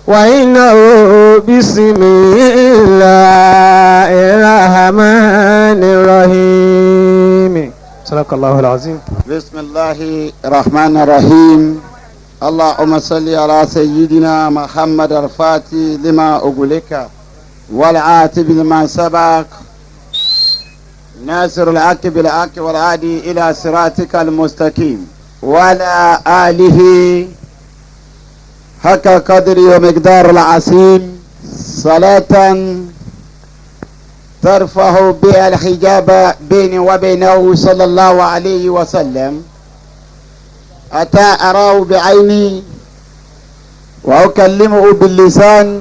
وإنه بسم الله الرحمن الرحيم. صدق الله العظيم. بسم الله الرحمن الرحيم. اللهم صل على سيدنا محمد الفاتح لما أغلق والعاتب لما سبق ناصر الحق بالحق والهادي إلى صراطك المستقيم وعلى آله حق قدره ومقدار العظيم. صلاة ترفع بها الحجاب بيني وبينه صلى الله عليه وسلم أتى أراه بعيني وأكلمه باللسان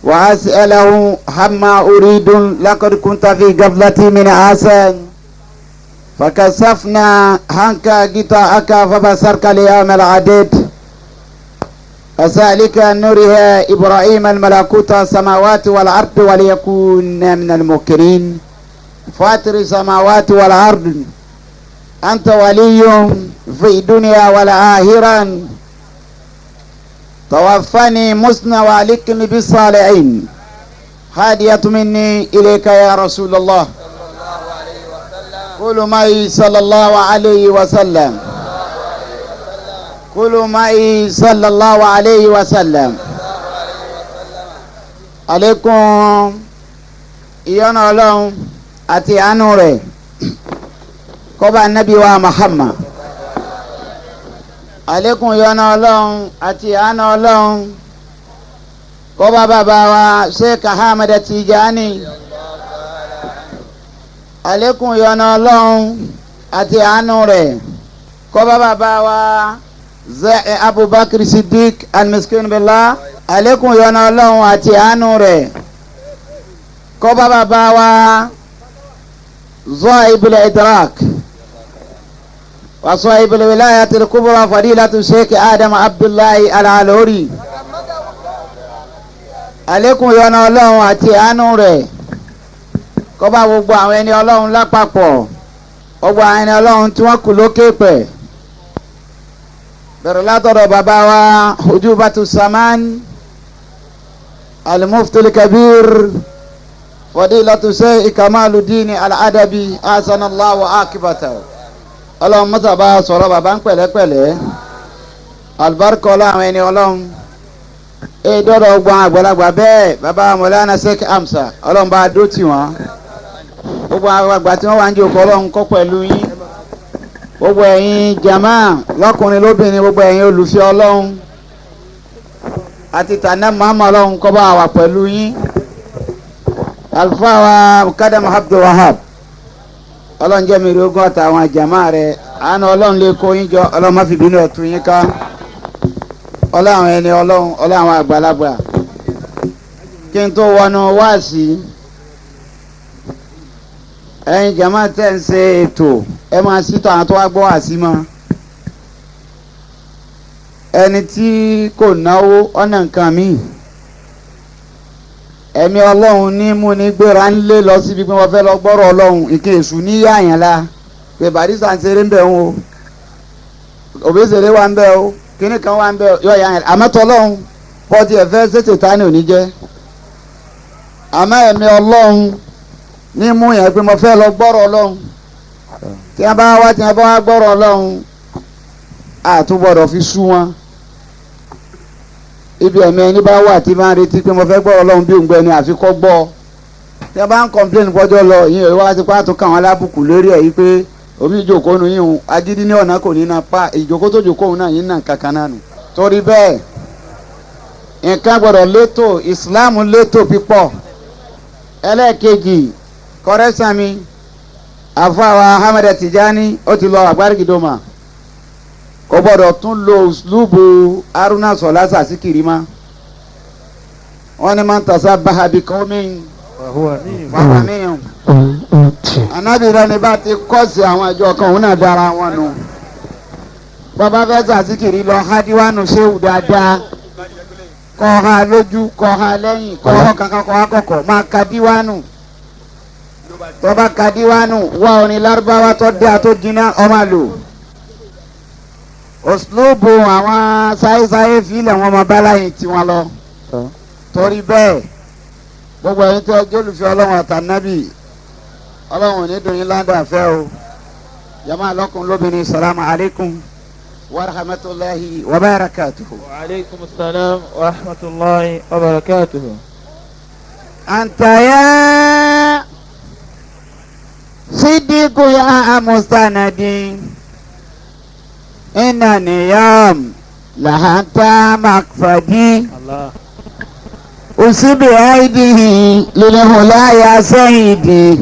وأسأله عما أريد. لقد كنت في غفلة من عسى فكشفنا عنك غطاءك فبصرك ليوم العديد. كذلك نريها إبراهيم الملكوت السماوات والأرض وليكون من الموقنين. فاطر السماوات والأرض أنت ولي في الدنيا والآخرة. توفني مسلما وألحقني بالصالحين. هدية مني إليك يا رسول الله. قولوا معي صلى الله عليه وسلم. قولوا معي صلى الله عليه وسلم. عليكم ìyọ́nú Ọlọ́run àti àánú rẹ̀ kó bá Nábì wa Muhammad. Àlékún ìyọ́nú Ọlọ́run àti àánú Ọlọ́run kó bá bàbá wa Sheikh Ahmed Tijani. Àlékún ìyọ́nú Ọlọ́run àti àánú rẹ̀ kó bá bàbá wa Zẹ́ Abubakar Siddiq al-Miskin billah. Àlékún ìyọ́nú Ọlọ́run àti àánú rẹ̀ kó bá bàbá wa Zahibul Idrak wa sahibul wilayatil kubra fadilatu Sheikh Adam Abdullahi Al-Alori. Àlékún ìyọ́nú Ọlọ́run àti àánú rẹ̀ kó bá gbogbo àwọn ẹni Ọlọ́run lápapọ̀, gbogbo àwọn ẹni Ọlọ́run tí wọ́n kù lókè pẹ̀. Bẹ̀rẹ̀ látọ̀dọ̀ bàbá wa Hujubatu Saman Al-Mufti Kabir Fadilatu Sheikh Kamaluddin Al-Adabi ahsanallahu akibatahu. Ọlọ́run mọ́tà bá sọ̀rọ̀ bàbá ń pẹ̀lẹ́pẹ̀lẹ́. Alibarika ọlọ́ àwọn ẹni Ọlọ́run dọ́dọ̀ gbọ́n àgbàlagbà bẹ́ẹ̀ bàbá Mọ̀lánà Sheikh Hamza Ọlọ́run bá dó tì wọ́n. Gbogbo àgbàlagbà tí wọ́n wá ń jókòó Ọlọ́run kọ́ pẹ̀lú yín. Gbogbo ẹ̀yin jama lọ́kùnrin lóbìnrin, gbogbo ẹ̀yin olùfẹ́ Ọlọ́run àti tànà màmá Ọlọ́run kó bá wà pẹ̀lú yín. Àlùfáà wa Mukadam Abdul Wahab Ọlọ́run jẹ́ mi rí ogún àtàwọn jama rẹ̀. Àánú Ọlọ́run lè kó yín jọ, Ọlọ́run má fi bínú ẹ̀ tú yín ká. Ọlọ́run ẹni Ọlọ́run, Ọlọ́run àgbàlagbà. Kí n tó wọnú wáàsí, ẹ̀yin jama tẹ̀ ń ṣe ètò, ẹ máa ṣítọ̀ àwọn tó wá gbọ́ wáàsí mọ́. Ẹni tí kò náwó ọ̀nà nǹkan míì, ẹ̀mí Ọlọ́run ní mú ní gbéra ń lé lọ síbi pé wọ́n fẹ́ lọ gbọ́rọ̀ Ọlọ́run. Ìké èṣù ní yáàyàn la pé Barrister ń ṣeré ń bẹ̀ ń o, Òbésèré wà ń bẹ̀ o, kíní kan wà ń bẹ̀ yọ yáàyàn. Àmọ́tọ́ Ọlọ́run bọ́tí ẹ̀ fẹ́ ṣètò tání ò ní jẹ́. Àmọ́ ẹ̀mí Ọlọ́run ní mú yẹn pé mo fẹ́ lọ gbọ́rọ̀ Ọlọ́run. Tí wọ́n bá wá, tí wọ́n bá wá gbọ́rọ̀ Ọlọ́run, àtúbọ̀dọ̀ fi sú wọn. Ibi ẹ̀mí ẹni bá wà tí máa ń retí pé mo fẹ́ gbọ́rọ̀ Ọlọ́run bí òǹgbẹ ni àfikọ́ gbọ́. Tí wọ́n bá ń kọ́ńpléènì pọ́jọ́ lọ, ìyẹn ìwà ti pàtó káwọn alábùkù lórí ẹ̀ yìí pé omi ìjókòó nu yín o, agídí ní ọ̀nà kò ní na pa ìjókòó tó jókòó òun náà yín náà kankan náà nù. Torí bẹ́ẹ̀ nǹkan gbọ́dọ̀ létò, ìsìláàmù létò pípọ̀. Ẹlẹ́ẹ̀kejì kọ́rẹ́sàn mi àfàwà Ahmed Tijani ó ti lọ àgbárígidoma, kò gbọ́dọ̀ tún lo uslubu Haruna Sọlá Sàsíkìrì mọ́. Wọ́n ní máa ń tàṣà báhabi kọ́mìn wàhálà mìíràn. Ànábì rẹ ni bá ti kọ́sì àwọn ìjọ kan òun náà dára wọn nù. Bàbá fẹ́ Sàsíkìrì lọ hádìwánu ṣéwù dáadáa, kọ́ ha lójú, kọ́ ha lẹ́yìn, kọ́ ha kankan, kọ́ ha kọ̀kọ̀, máa ka díwánu. Tọ́ba ka díwánu wá orin lárúbáwá tó dáa tó jiná ọmọ lò. Òṣùlùbù àwọn sáyésáyé fílẹ̀ wọn máa bá láyé tiwọn lọ. Torí bẹ́ẹ̀ gbogbo ẹ̀yin tí ọjọ́ olùfẹ́ ọlọ́run àtànábì ọlọ́run ò ní dùn yín láńdà fẹ́ o. Jama lọ́kùnrin lóbìnrin salamu alaykum wa rahmatulahi wa barakatuhu. Wa aleykum salaam wa rahmatulahi wa barakatuhu. Anta ya Sidiku ya mustanadi inna niyam lahanta makfadi Allah. usibi aidihi lilhula ya sayyidi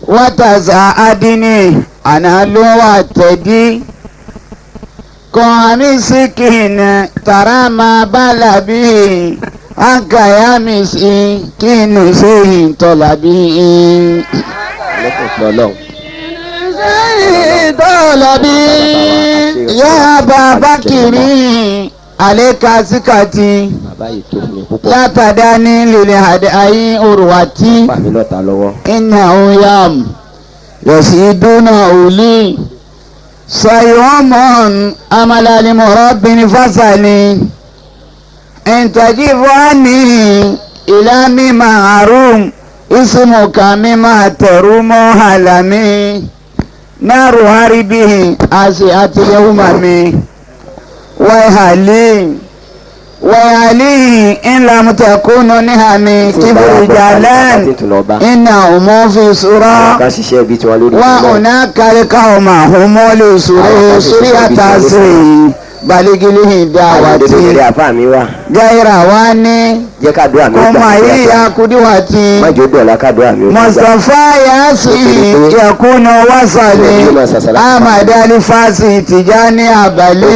watazaadini analuwa tedi kọ́mi sikin tarama balabi ankaya misikinu sehin tọ́labi. Tọ́labi ya bàbá kiri aleka sikati látàdání lèlè àdé ayé òrùwàtí iná oyam yọ̀sídúnà òlì sayomon amalali mọ̀rọ́bìnrin fasali ntajivani ilami maharum ismuka mima terumo halami naru haribihi asi atiyahumami waihali waihali in lam takunu nihami kibru jalan inna umu fi sura wa hunaka alqauma humulu suru suriyatasi baligilihi dawati gaira wani kuma iya kudiwati Mustapha yasi yakunu wasali Ahmad Alifasi Tijani Abali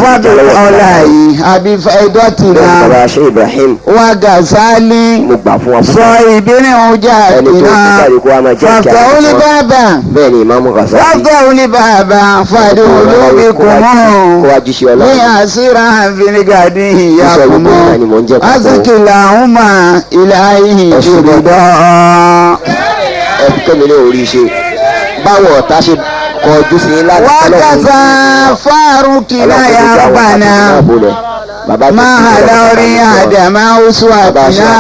wabi ọláyì àbí faidotina wa Gazali sọ ìbírin ọjà ìná fàtàwùlì bàbà fàtàwùlì bàbà fàdúwùlù kùmù ní àṣírà àfinigàdì ìyá kùmù azikila huma ilahi ìrìdọ́. Ẹ kẹ́mi ní orí ṣe báwọn ọ̀tá ṣe kọjú sí láti wákàtà fárúkì láyà rúbànà máa lórí àdàmà oṣù àtìná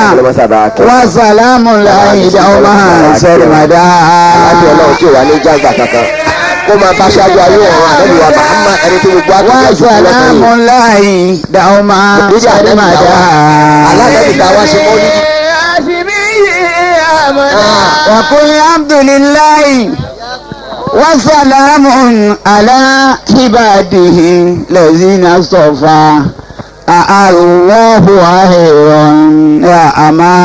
wàsálàmù láyé dáhùn sẹ̀rìmàdà. Aláàbí ọlọ́run tí ò wá ní jágbà kankan kó máa bá ṣáájú ayé ọ̀run àdẹ́bí wa Muhammad ẹni tó gbogbo àtúntò jù lọ́tọ̀ yìí. Wàsálàmù láyé dáhùn sẹ̀rìmàdà. Aláàbí ta wá ṣe mọ́ ní. وقل الحمد لله وسلام على عباده الذين اصطفى الله خير يا أما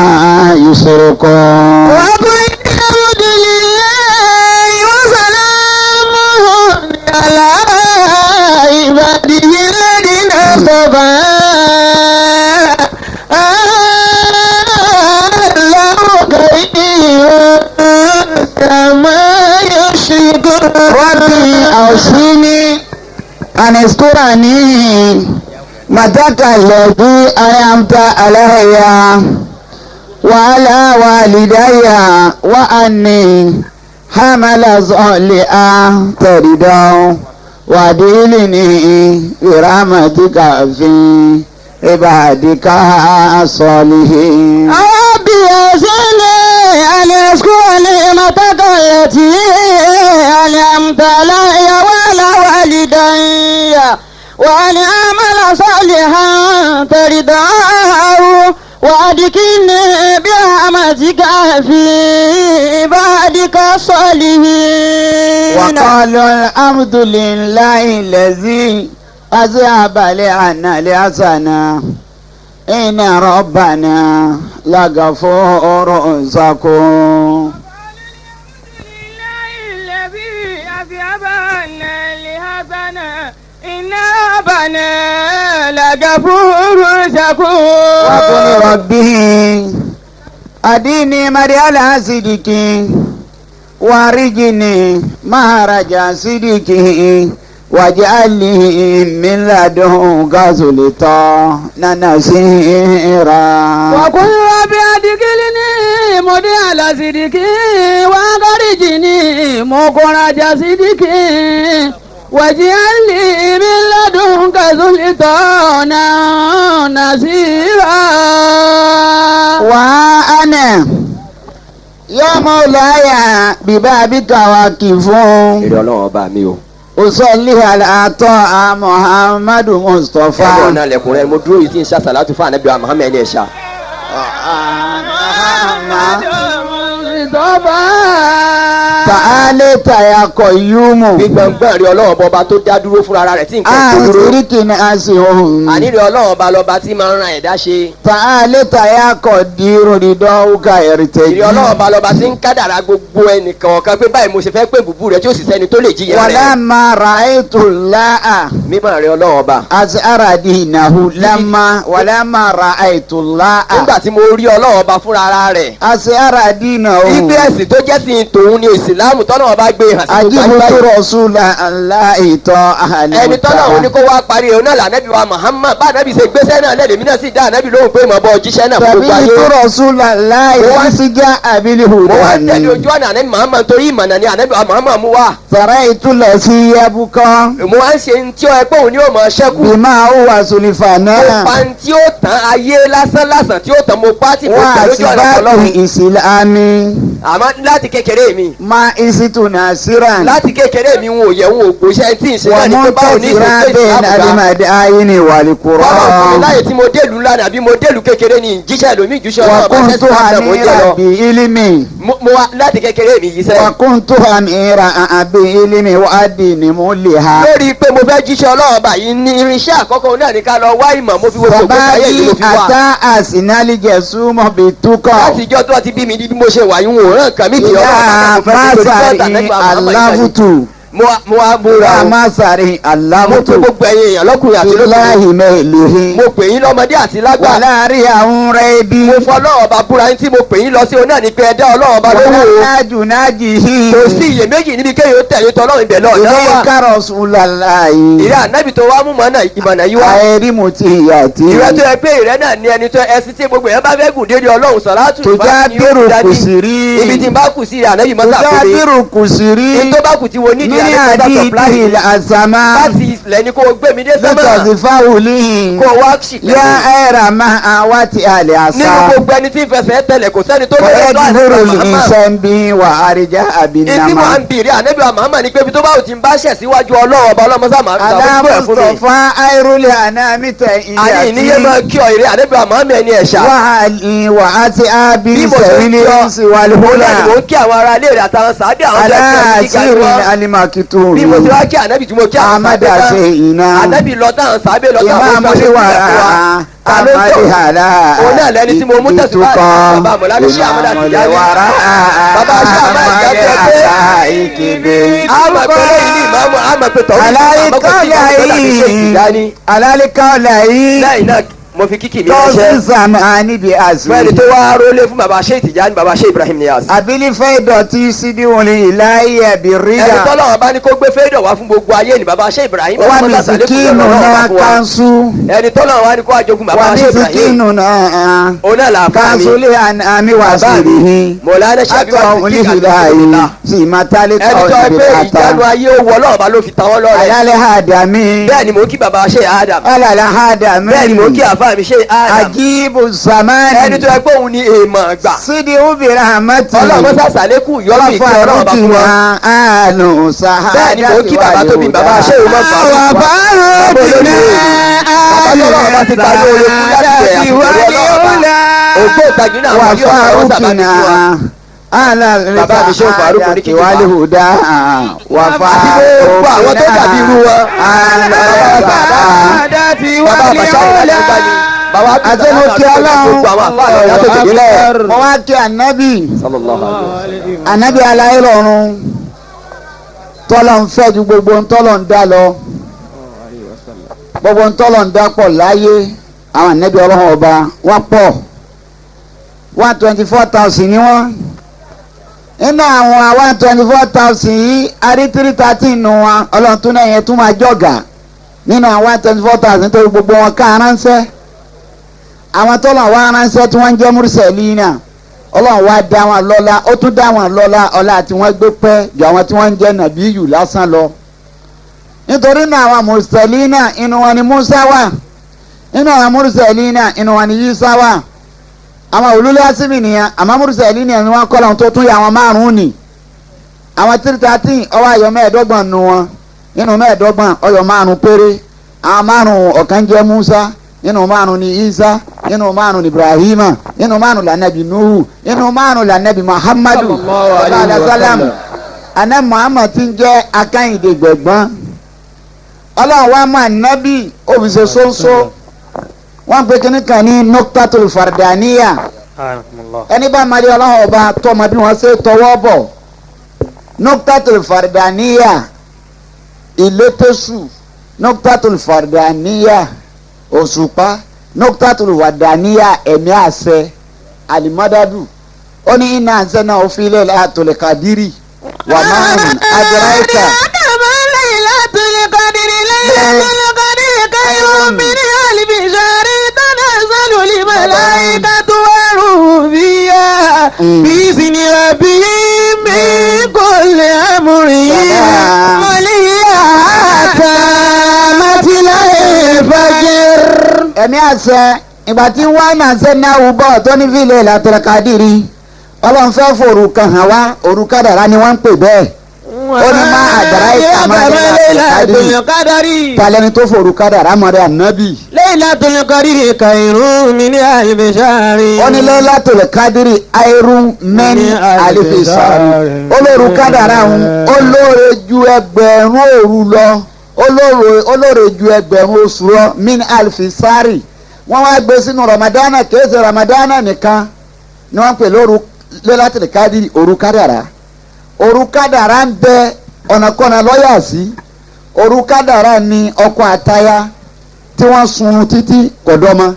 يشركون. وقل الحمد لله وسلام على عباده الذين اصطفى الله خير كما يشركون. ربي أوصيني أن اذكرني متك الذي أنعمت علي وعلى والدي وأني حمل صالحا ترضى وأدخلني برحمتك في عبادك الصالحين. ربي أوزعني أن أشكر نعمتك التي أنعمت علي وعلى والدي وأن أعمل صالحا ترضاه وأدخلني برحمتك في عبادك الصالحين. وقالوا الحمد لله الذي أذهب لعنا الحسنة إن ربنا لغفور شكور. الذي أذهب عنا الحزن إن ربنا لغفور شكور. وقل ربي أديني مريال صدقي وارجني مهرج صدقي واجعل لي من لدنك سلطانا نصيرا. وقل رب أدخلني مدخل صدق وأخرجني مخرج صدق واجعل لي من لدنك سلطانا نصيرا وأنا يا مولاي ببابك واقف èrè ọlọ́run ọba mi o. أصلي على طه محمد مصطفى ẹgbẹ́ ọ̀nà lẹ̀kùn rẹ mo dúró yìí tí ń ṣàṣàlátù fún ànábì wa Muhammad ẹni ẹ̀ṣà. مصطفى تعالى يا قيوم gbígbọ̀ngbọ̀n rí ọlọ́run ọba tó dá dúró fúnra rẹ̀ tí nǹkan kò dúró. أشركنا أسهم àní rí ọlọ́run ọba lọ́ba tí máa ń ran ẹ̀dá ṣe. تعالى يا قدير رداؤك ìrì ارتجي ọlọ́run ọba lọ́ba tí ń kádàrá gbogbo ẹnìkọ̀ọ̀kan pé báyìí mo ṣe fẹ́ pé bùbú rẹ tí ó sì sẹ́ni tó lè jiyàn rẹ̀. ولما رأيت الله mímọ́ rí ọlọ́run ọba. أزهر دينه لما ولما رأيت الله nígbà tí mo rí ọlọ́run ọba fúnra ara rẹ̀. أزهر دينه ibi ẹ̀sìn tó jẹ́ sí tòun ni ìsìláàmù tọ́nà ọba gbé hàn sí gbogbo ayé أجبت báyìí. رسول الله طه ẹni tọ́nà òun ni kó wá parí òun náà lànàbí wa Muhammad bá ànábì ṣe gbéṣẹ́ náà lẹ́lẹ̀mí náà sì dá ànábì lóhùn pé mọ̀ bọ́ jíṣẹ́ náà fún gbogbo ayé. سمعت رسول الله سجى أبي mo wá tẹ̀lé الهدى ojú ọ̀nà ànábì Muhammad torí ìmọ̀nà ni ànábì wa Muhammad mú wá. سريت الذي يبقى mo wá ń ṣe ní tí ó ẹ pé òun ni ó mọ̀ ṣẹ́kù. بما هو mo سلفنا pa ní tí ó tán ayé lásán lásán tí ó tán mo pa tí mo tẹ̀lé ojú ọ̀nà وأسباب Ọlọ́run. إسلامي àmọ́ láti kékeré mi ما إست ناصرا láti kékeré mi n ò yẹ n ò gbóṣẹ́ tí ń ṣe náà ni pé báwo ní ومنتصرا ìṣe بين ìsìlámù ga. المدائن bọ́lá fún mi والقرى láyè tí mo délùú ńlá ni àbí mo délùú kékeré ni ìjíṣẹ́ lómi ìjíṣẹ́ ọlọ́run bá ṣẹ́ وكنت sílámù náà mo jẹ́ أميرا lọ. بعلمي mo wá láti kékeré mi yìí sẹ́. وكنت أميرا بعلمي وأدين ملها lórí pé mo fẹ́ jíṣẹ́ ọlọ́run bá yìí ní irinṣẹ́ àkọ́kọ́ náà ní ká lọ wá ìmọ̀ mo fi wo gbogbo ayé yìí mo Sọ̀báyí fi wá. àtà àsìnálì jẹ̀sùmọ̀ bìtúkọ̀. láti ìjọ tó ti bí mi ní bí mo ṣe wà yìí ń wòran kan mi kì í Ìyá ọlọ́run bá mo fẹ́ fi Másàrí torí bọ́ọ̀tà Aláfùtù. mo wá múra Ìyá o Másàrí mo pe Aláfùtù. gbogbo ẹ̀yin èèyàn lọ́kùnrin àti lóbìnrin Bíláhì mẹ́lìhí. mo pè yín lọ́mọdé àti lágbà Wà láàárín àwọn rẹ̀ bí. mo fọ ọlọ́run ọba búra yín tí mo pè yín lọ sí òun náà ní pé ẹ dá ọlọ́run ọba lóhùn o Wàlájú nájì hí. kò sí iyèméjì níbi kéèyàn ó tẹ̀lé tọ́lọ́run ibẹ̀ lọ ọ̀nà Ilé wà kárọ̀ sùlàláyé. ìrẹ́ ànábì tó wá mú mọ́nà ìmọ̀nà yìí wá Àìrímù ti ìyá tí. ìrẹ́ tó yẹ pé ìrẹ́ náà ní ẹni tó ẹsìn tí gbogbo èèyàn bá fẹ́ gùn dédé ọlọ́run sọ̀rọ̀ Tòjá bírù kùsìrí. ibi tí n bá kù sí ìrẹ́ ànábì mọ́sà Tòjá fún mi bírù kùsìrí. ní tó bá kù tí mo nídìí Ní ànábì mọ́sà supply àdìdì mi. àsàmá. láti ilẹ̀ ni kó o gbé mi dé sẹ́mà Lítọ̀sí fáwùlì. kó o wá ṣìpẹ̀ Yá mi. ẹ̀rà máa wá ti àlè àṣà. nínú gbogbo ẹni tí ń fẹsẹ̀ tẹ̀lẹ̀ kò sẹ́ni tó lè tó Fẹ́ẹ́dúró ànábì Muhammad. ìṣẹ́ńbí wà àríjà ìdí mò àbínàmá. ń bìrì ànábì wa Muhammad ni pé ibi tó bá ò ti ń bá ṣẹ̀ síwájú ọlọ́run ọba ọlọ́mọsá máa ń sàmójúkú ẹ̀ fún mi. Alámùsọ̀fà àìrúlé ànámítẹ̀ àní ìníyé máa kí ọ ìrẹ́ ànábì wa Muhammad ẹni ẹ̀ṣà. Wàhálì wà á ti ábí Bí mo ṣe ń sẹ̀rílì kí ọ, sí wàlúhùlà. òun náà ni mò ń kí àwọn ará ilé rẹ̀ àtàwọn sàábì àwọn tó ẹ̀kọ́ ẹ̀mí gíga ni Aláàtìrì wọ́n. alimakitu. bí mo ti wá kí ànábì tí mo kí àwọn Amada sàábì ṣe tán iná. ànábì lọ táwọn sàábì lọ táwọn Ìmáàmù sàábì ní wàrà. ta ló ń tọ̀ Amadi àlá. òun náà lẹni tí mo mú tẹ̀síwá bàbá Mọ̀lánà Ṣé Àmọ́dá Tìjání. wàrà. Bàbá Ṣé Àmọ́dá Amadi Tìjání pé àlá ìkébé. àmọ̀ pé lẹ́yìn ní ìmáàmù àmọ̀ pé tọ̀hún àmọ̀ pé tí ìmáàmù tó dàbí Ṣé Tìjání. Alálìkọ́lá yìí. lẹ́yìn náà mo fi kíkì mi Tọ́sí ránṣẹ́ sàmà níbi fún ẹni àṣírí. tó wá rólé fún bàbá Ṣé Tìjání bàbá Ṣé Ibrahim Niyas. Àbílífẹ́ ìdọ̀tí sídìwọ̀n ìláyé ẹ̀bí ẹni rídà. tọ́lọ́wọ́ bá ní kó gbé fẹ́dọ̀ wá fún gbogbo ayé ni bàbá Ṣé Ibrahim Wà ọlọ́mọ ní sàlékún sikinu lọ́rọ̀ náà wá fún wa. kánṣu. ẹni tọ́lọ́wọ́ wá ní kó ajogun bàbá Wà ní Ṣé Ibrahim sikinu náà òun náà làáfà mi kánṣu lé àmì wà bàbá sí mi i. Mọ̀lánà Ṣé Àtọ̀ Àbíwá Sídìkì oníhìláyé sì máa tálé ẹni kọ́ tó ẹ ìbí pé ata. ìjánu ayé ó wọ ọlọ́run bá ló fi ta wọ́n lọ́rẹ Alálẹ́ àdàmí. bẹ́ẹ̀ ni mò ń kí bàbá Ṣé Adam Alálẹ́ àdàmí. bẹ́ẹ̀ ni mò ń kí àfáà mi Ṣé Adam Àjíbù sàmánì. ẹni tó ẹ pé òun ni èèmọ̀ gbà Sídìí ubìrà àmọ́tì. ọlọ́run sàṣàlékù yọ́nù ìkẹ́ ọlọ́run bá fún wọn Àánú sàhádà bẹ́ẹ̀ ni mò ń kí bàbá tó bí bàbá Ṣé ìwọ́n fà á Wà bá ròdìnà bàbá tó ti parí oore fún láti bẹ̀rẹ̀ àtìgbẹ̀rẹ̀ ọlọ́run bá ògbóǹtagì náà àwọn yóò fọwọ́ sábà ní fún wa. Bàbá mi Ṣé Fàrúkù ní kíkí wàlẹ̀ hùdá wà àti gbogbo àwọn tó dàbí irú wọn. Bàbá Bàṣá ìlànà ìgbà ni bàbá Àti mo kí Ọlọ́run gbogbo àwọn àfáà lọ́dá tó tẹ̀lé lẹ̀. mo wá kí ànábì Sallallahu alaihi wasallam. ànábì aláyé lọ́run tọ́lọ̀ ń fẹ́ ju gbogbo ń tọ́lọ̀ ń dá lọ gbogbo ń tọ́lọ̀ ń dá pọ̀ láyé àwọn ànábì ọlọ́run ọba wọ́n pọ̀ 124,000 ni wọ́n nínú àwọn 124,000 yìí arí 313 nù wọn ọlọ́run tún náà yẹn tún máa jọ̀gà nínú àwọn 124,000 nítorí gbogbo wọn ká aránṣẹ́ àwọn tọ́lọ̀ wá aránṣẹ́ tí wọ́n ń jẹ́ mùsẹ̀lì náà ọlọ́run wá dá wọn lọ́lá ó tún dá wọn lọ́lá ọlá tí wọ́n gbé pẹ́ ju àwọn tí wọ́n ń jẹ́ nàbíyù lásán lọ. Nítorí náà àwọn mùsùlùmí inú wọn ni Musa wà, inú àwọn mùsùlùmí inú wọn ni Isa wà. Àwọn olólè asimi nìyẹn, àmọ́ mùsùlùmí ni wọ́n kọ́ lọ́n tó tún yà àwọn márùn-ún ni. Àwọn 313 ọwọ́ ayọ̀ 25 nù wọn, nínú 25 ọyọ̀ 5 péré. Àwọn 5 ọ̀kan jẹ́ Musa, nínú 5 ni Isa, nínú 5 ni Ibrahima, nínú 5 lànàbì Nuhu, nínú 5 lànàbì Muhammadu Sallallahu alayhi wa sallam. Àná Muhammad ti ń jẹ́ akáyìndé gbẹ̀gbọ́n. Ọlọ́run wa máa nábì òfìsè sóńsó. Wọ́n pe kíní kan ní nuktatul fardaniya. Ẹni bá máa di ọlọ́run ọba tọmọ bí wọ́n ṣe tọwọ́ bọ̀. Nuktatul fardaniya ìlétésù, nuktatul fardaniya òṣùpá, nuktatul fardaniya ẹ̀mí àṣẹ alimadadu. Ó ní iná àṣẹ náà ó fi ilé àtòlẹ̀ kàdírì wà márùn adìráìkà. بإذن ربهم من كل أمر حتى مطلع الفجر. Ẹ̀mí àṣẹ ìgbà tí wọ́n náà ṣe náà wù bọ́ tó ní fílẹ̀ látọ̀rọ̀ kádìrí ọlọ́run fẹ́ fòrú kan hàn wá, òru kádàrá ni wọ́n ń pè bẹ́ẹ̀. Ó ní má àdàrà ìka má dàrá kádàrí. Talẹ́ni tó fòrú kádàrá mọ̀rẹ́ ànábì. Laylatul Qadri khayrun min alfi shahr. Ó ní Laylatul Qadri khayrun min alfi shahr. Olóru kádàrá ń olóore ju ẹgbẹ̀rún òru lọ, olóore ju ẹgbẹ̀rún oṣù lọ, min alfi shahr. Wọ́n wá gbé sínú Ramadana, kìí ṣe Ramadana nìkan ni wọ́n ń pè lóru Laylatul Qadri òru kádàrá. Òru kádàrá ń bẹ ọ̀nàkọ́nà lọ́yà sí. Òru kádàrá ni ọkọ àtaya tí wọ́n sun títí kọ̀dọ́mọ.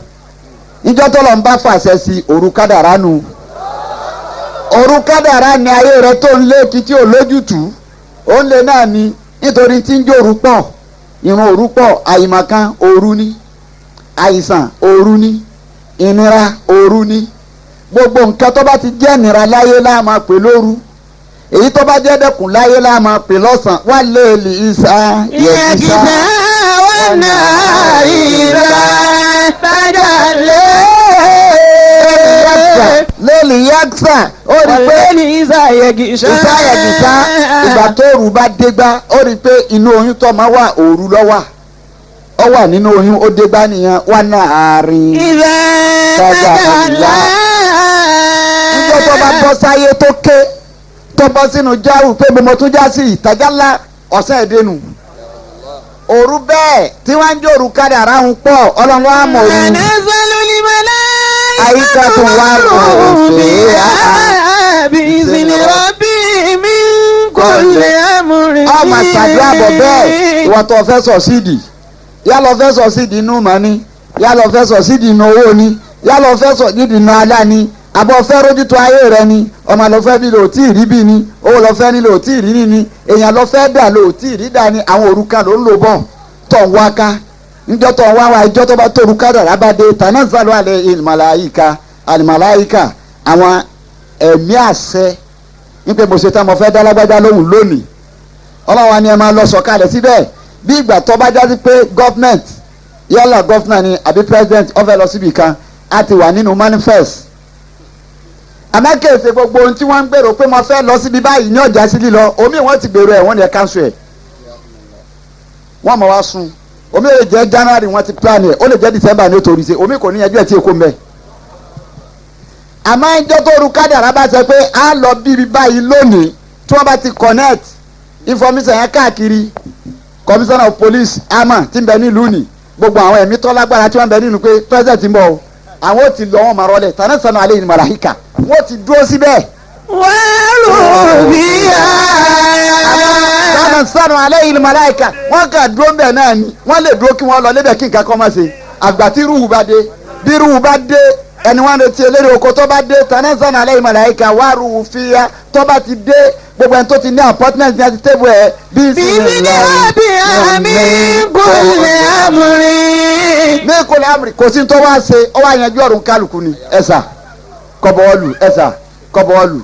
Níjọ́ tó lọ ń bá fàṣẹ sí òru kádàrá nu. Òru kádàrá ni ayé rẹ tó ń lé kí tí ò lójútùú. Ó ń lé náà ni nítorí tí ń jó òru pọ̀, ìrun òru pọ̀, àyìmọ̀kan òru ni, àìsàn òru ni, ìnira òru ni. Gbogbo nǹkan tó bá ti jẹ́ ìnira láyé la máa pè lóru. Èyí tó bá jẹ́ dẹ́kun láyé la máa pè lọ́sàn-án. Wà léèlì ìsà yẹ̀kísà wà náà ìlà tajalè. Léèlì yàksà ó rí pé léèlì ìsà yẹ̀kísà. Ìsà yẹ̀kísà ìgbà tó òru bá dégbá ó rí pé inú oyún tó máa wà òru ló wà. Ó wà nínú oyún ó dégbá nìyẹn wà náà rìn. Ìlà tajalè. Níjọ́ tó bá bọ́ sáyé tó ké tó bọ́ sínú jáwù pé mo tún já sí ìtajálá ọ̀sẹ̀ ìdẹnu. Òru bẹ́ẹ̀ tí wọ́n ń jó òru kádàrá ń pọ̀ ọlọ́run á mọ̀ òru. Àyíká tó wá òfin ọmọ ṣàdúrà bọ̀ bẹ́ẹ̀ ìwọ tó fẹ́ sọ sídìí yá lọ fẹ́ sọ sídìí inú mọ́ ni, yá lọ fẹ́ sọ sídìí inú owó ni, yá lọ fẹ́ sọ sídìí inú alá ni, àbọ̀ fẹ́ rójútu ayé rẹ ni, ọmọ lọ fẹ́ bí lò tí ì rí bí ni, owó lọ fẹ́ ní lò tí ì rí ní ni, èèyàn lọ fẹ́ dà lò tí ì rí dà ni, àwọn òrukàn ló ń lò bọ̀ tọ̀ ń wá ká níjọ́ tó ń wá wá ìjọ́ tó bá tó òrukàn dàrá bá dé tanazzalu alayhi al-malaika al-malaika àwọn ẹ̀mí àṣẹ nípe mo ṣe tán mo fẹ́ dá lágbájá lóhùn lónìí. Ọlọ́run ni ẹ máa lọ sọ̀kalẹ̀ síbẹ̀ bí ìgbà tó bá jásí pé gọ́fìnẹ̀tì yálà gọ́fìnà ni àbí president ó fẹ́ lọ síbi kan á ti wà nínú manifest. Àmọ́ kèsè gbogbo ohun tí wọ́n ń gbèrò pé mo fẹ́ lọ síbi báyìí ní ọjà sí lílọ omi wọ́n ti gbèrò ẹ̀ wọ́n ní ẹ̀ cancel ẹ̀ wọ́n mọ̀ wá sun omi lè jẹ́ January wọ́n ti plan ẹ̀ ó lè jẹ́ December ní torí ṣe omi kò ní yanjú ẹ̀ tí èkó mbẹ́. Àmọ́ ẹjọ́ tó ru kádàrá bá sọ pé á lọ bíbi báyìí lónìí tí wọ́n bá ti connect information yẹn káàkiri commissioner of police ama tí ń bẹ nílùú ni gbogbo àwọn ẹ̀mí tó lágbára tí wọ́n ń bẹ nínú pé president ń bọ̀ o àwọn ò ti lọ wọn máa rọlẹ̀ tànà sanu alẹ́ yìí màláhíkà wọ́n ti dúró síbẹ̀. Wọ́n bí tànà sanu alẹ́ yìí màláhíkà wọ́n kà dúró mbẹ̀ náà ni wọ́n lè dúró kí wọ́n lọ lébẹ̀ kí nǹkan kọ́ máa ṣe àgbà tí rúhù bá dé bí rúhù bá dé ẹni wọn retí eléré oko tó bá dé tànà sanu alẹ́ yìí màláhíkà wà rúhù fíya tó bá ti dé gbogbo ẹni tó ti ní appointment ní àti table ẹ bí Bíbí ní àbí àmì kò lè amúrí. ní kò lè amúrí kò sí tó wá ṣe ó wá yanjú ọ̀run kálukú ni ẹ̀sà kọ̀bọ̀ọ̀lù ẹ̀sà kọ̀bọ̀ọ̀lù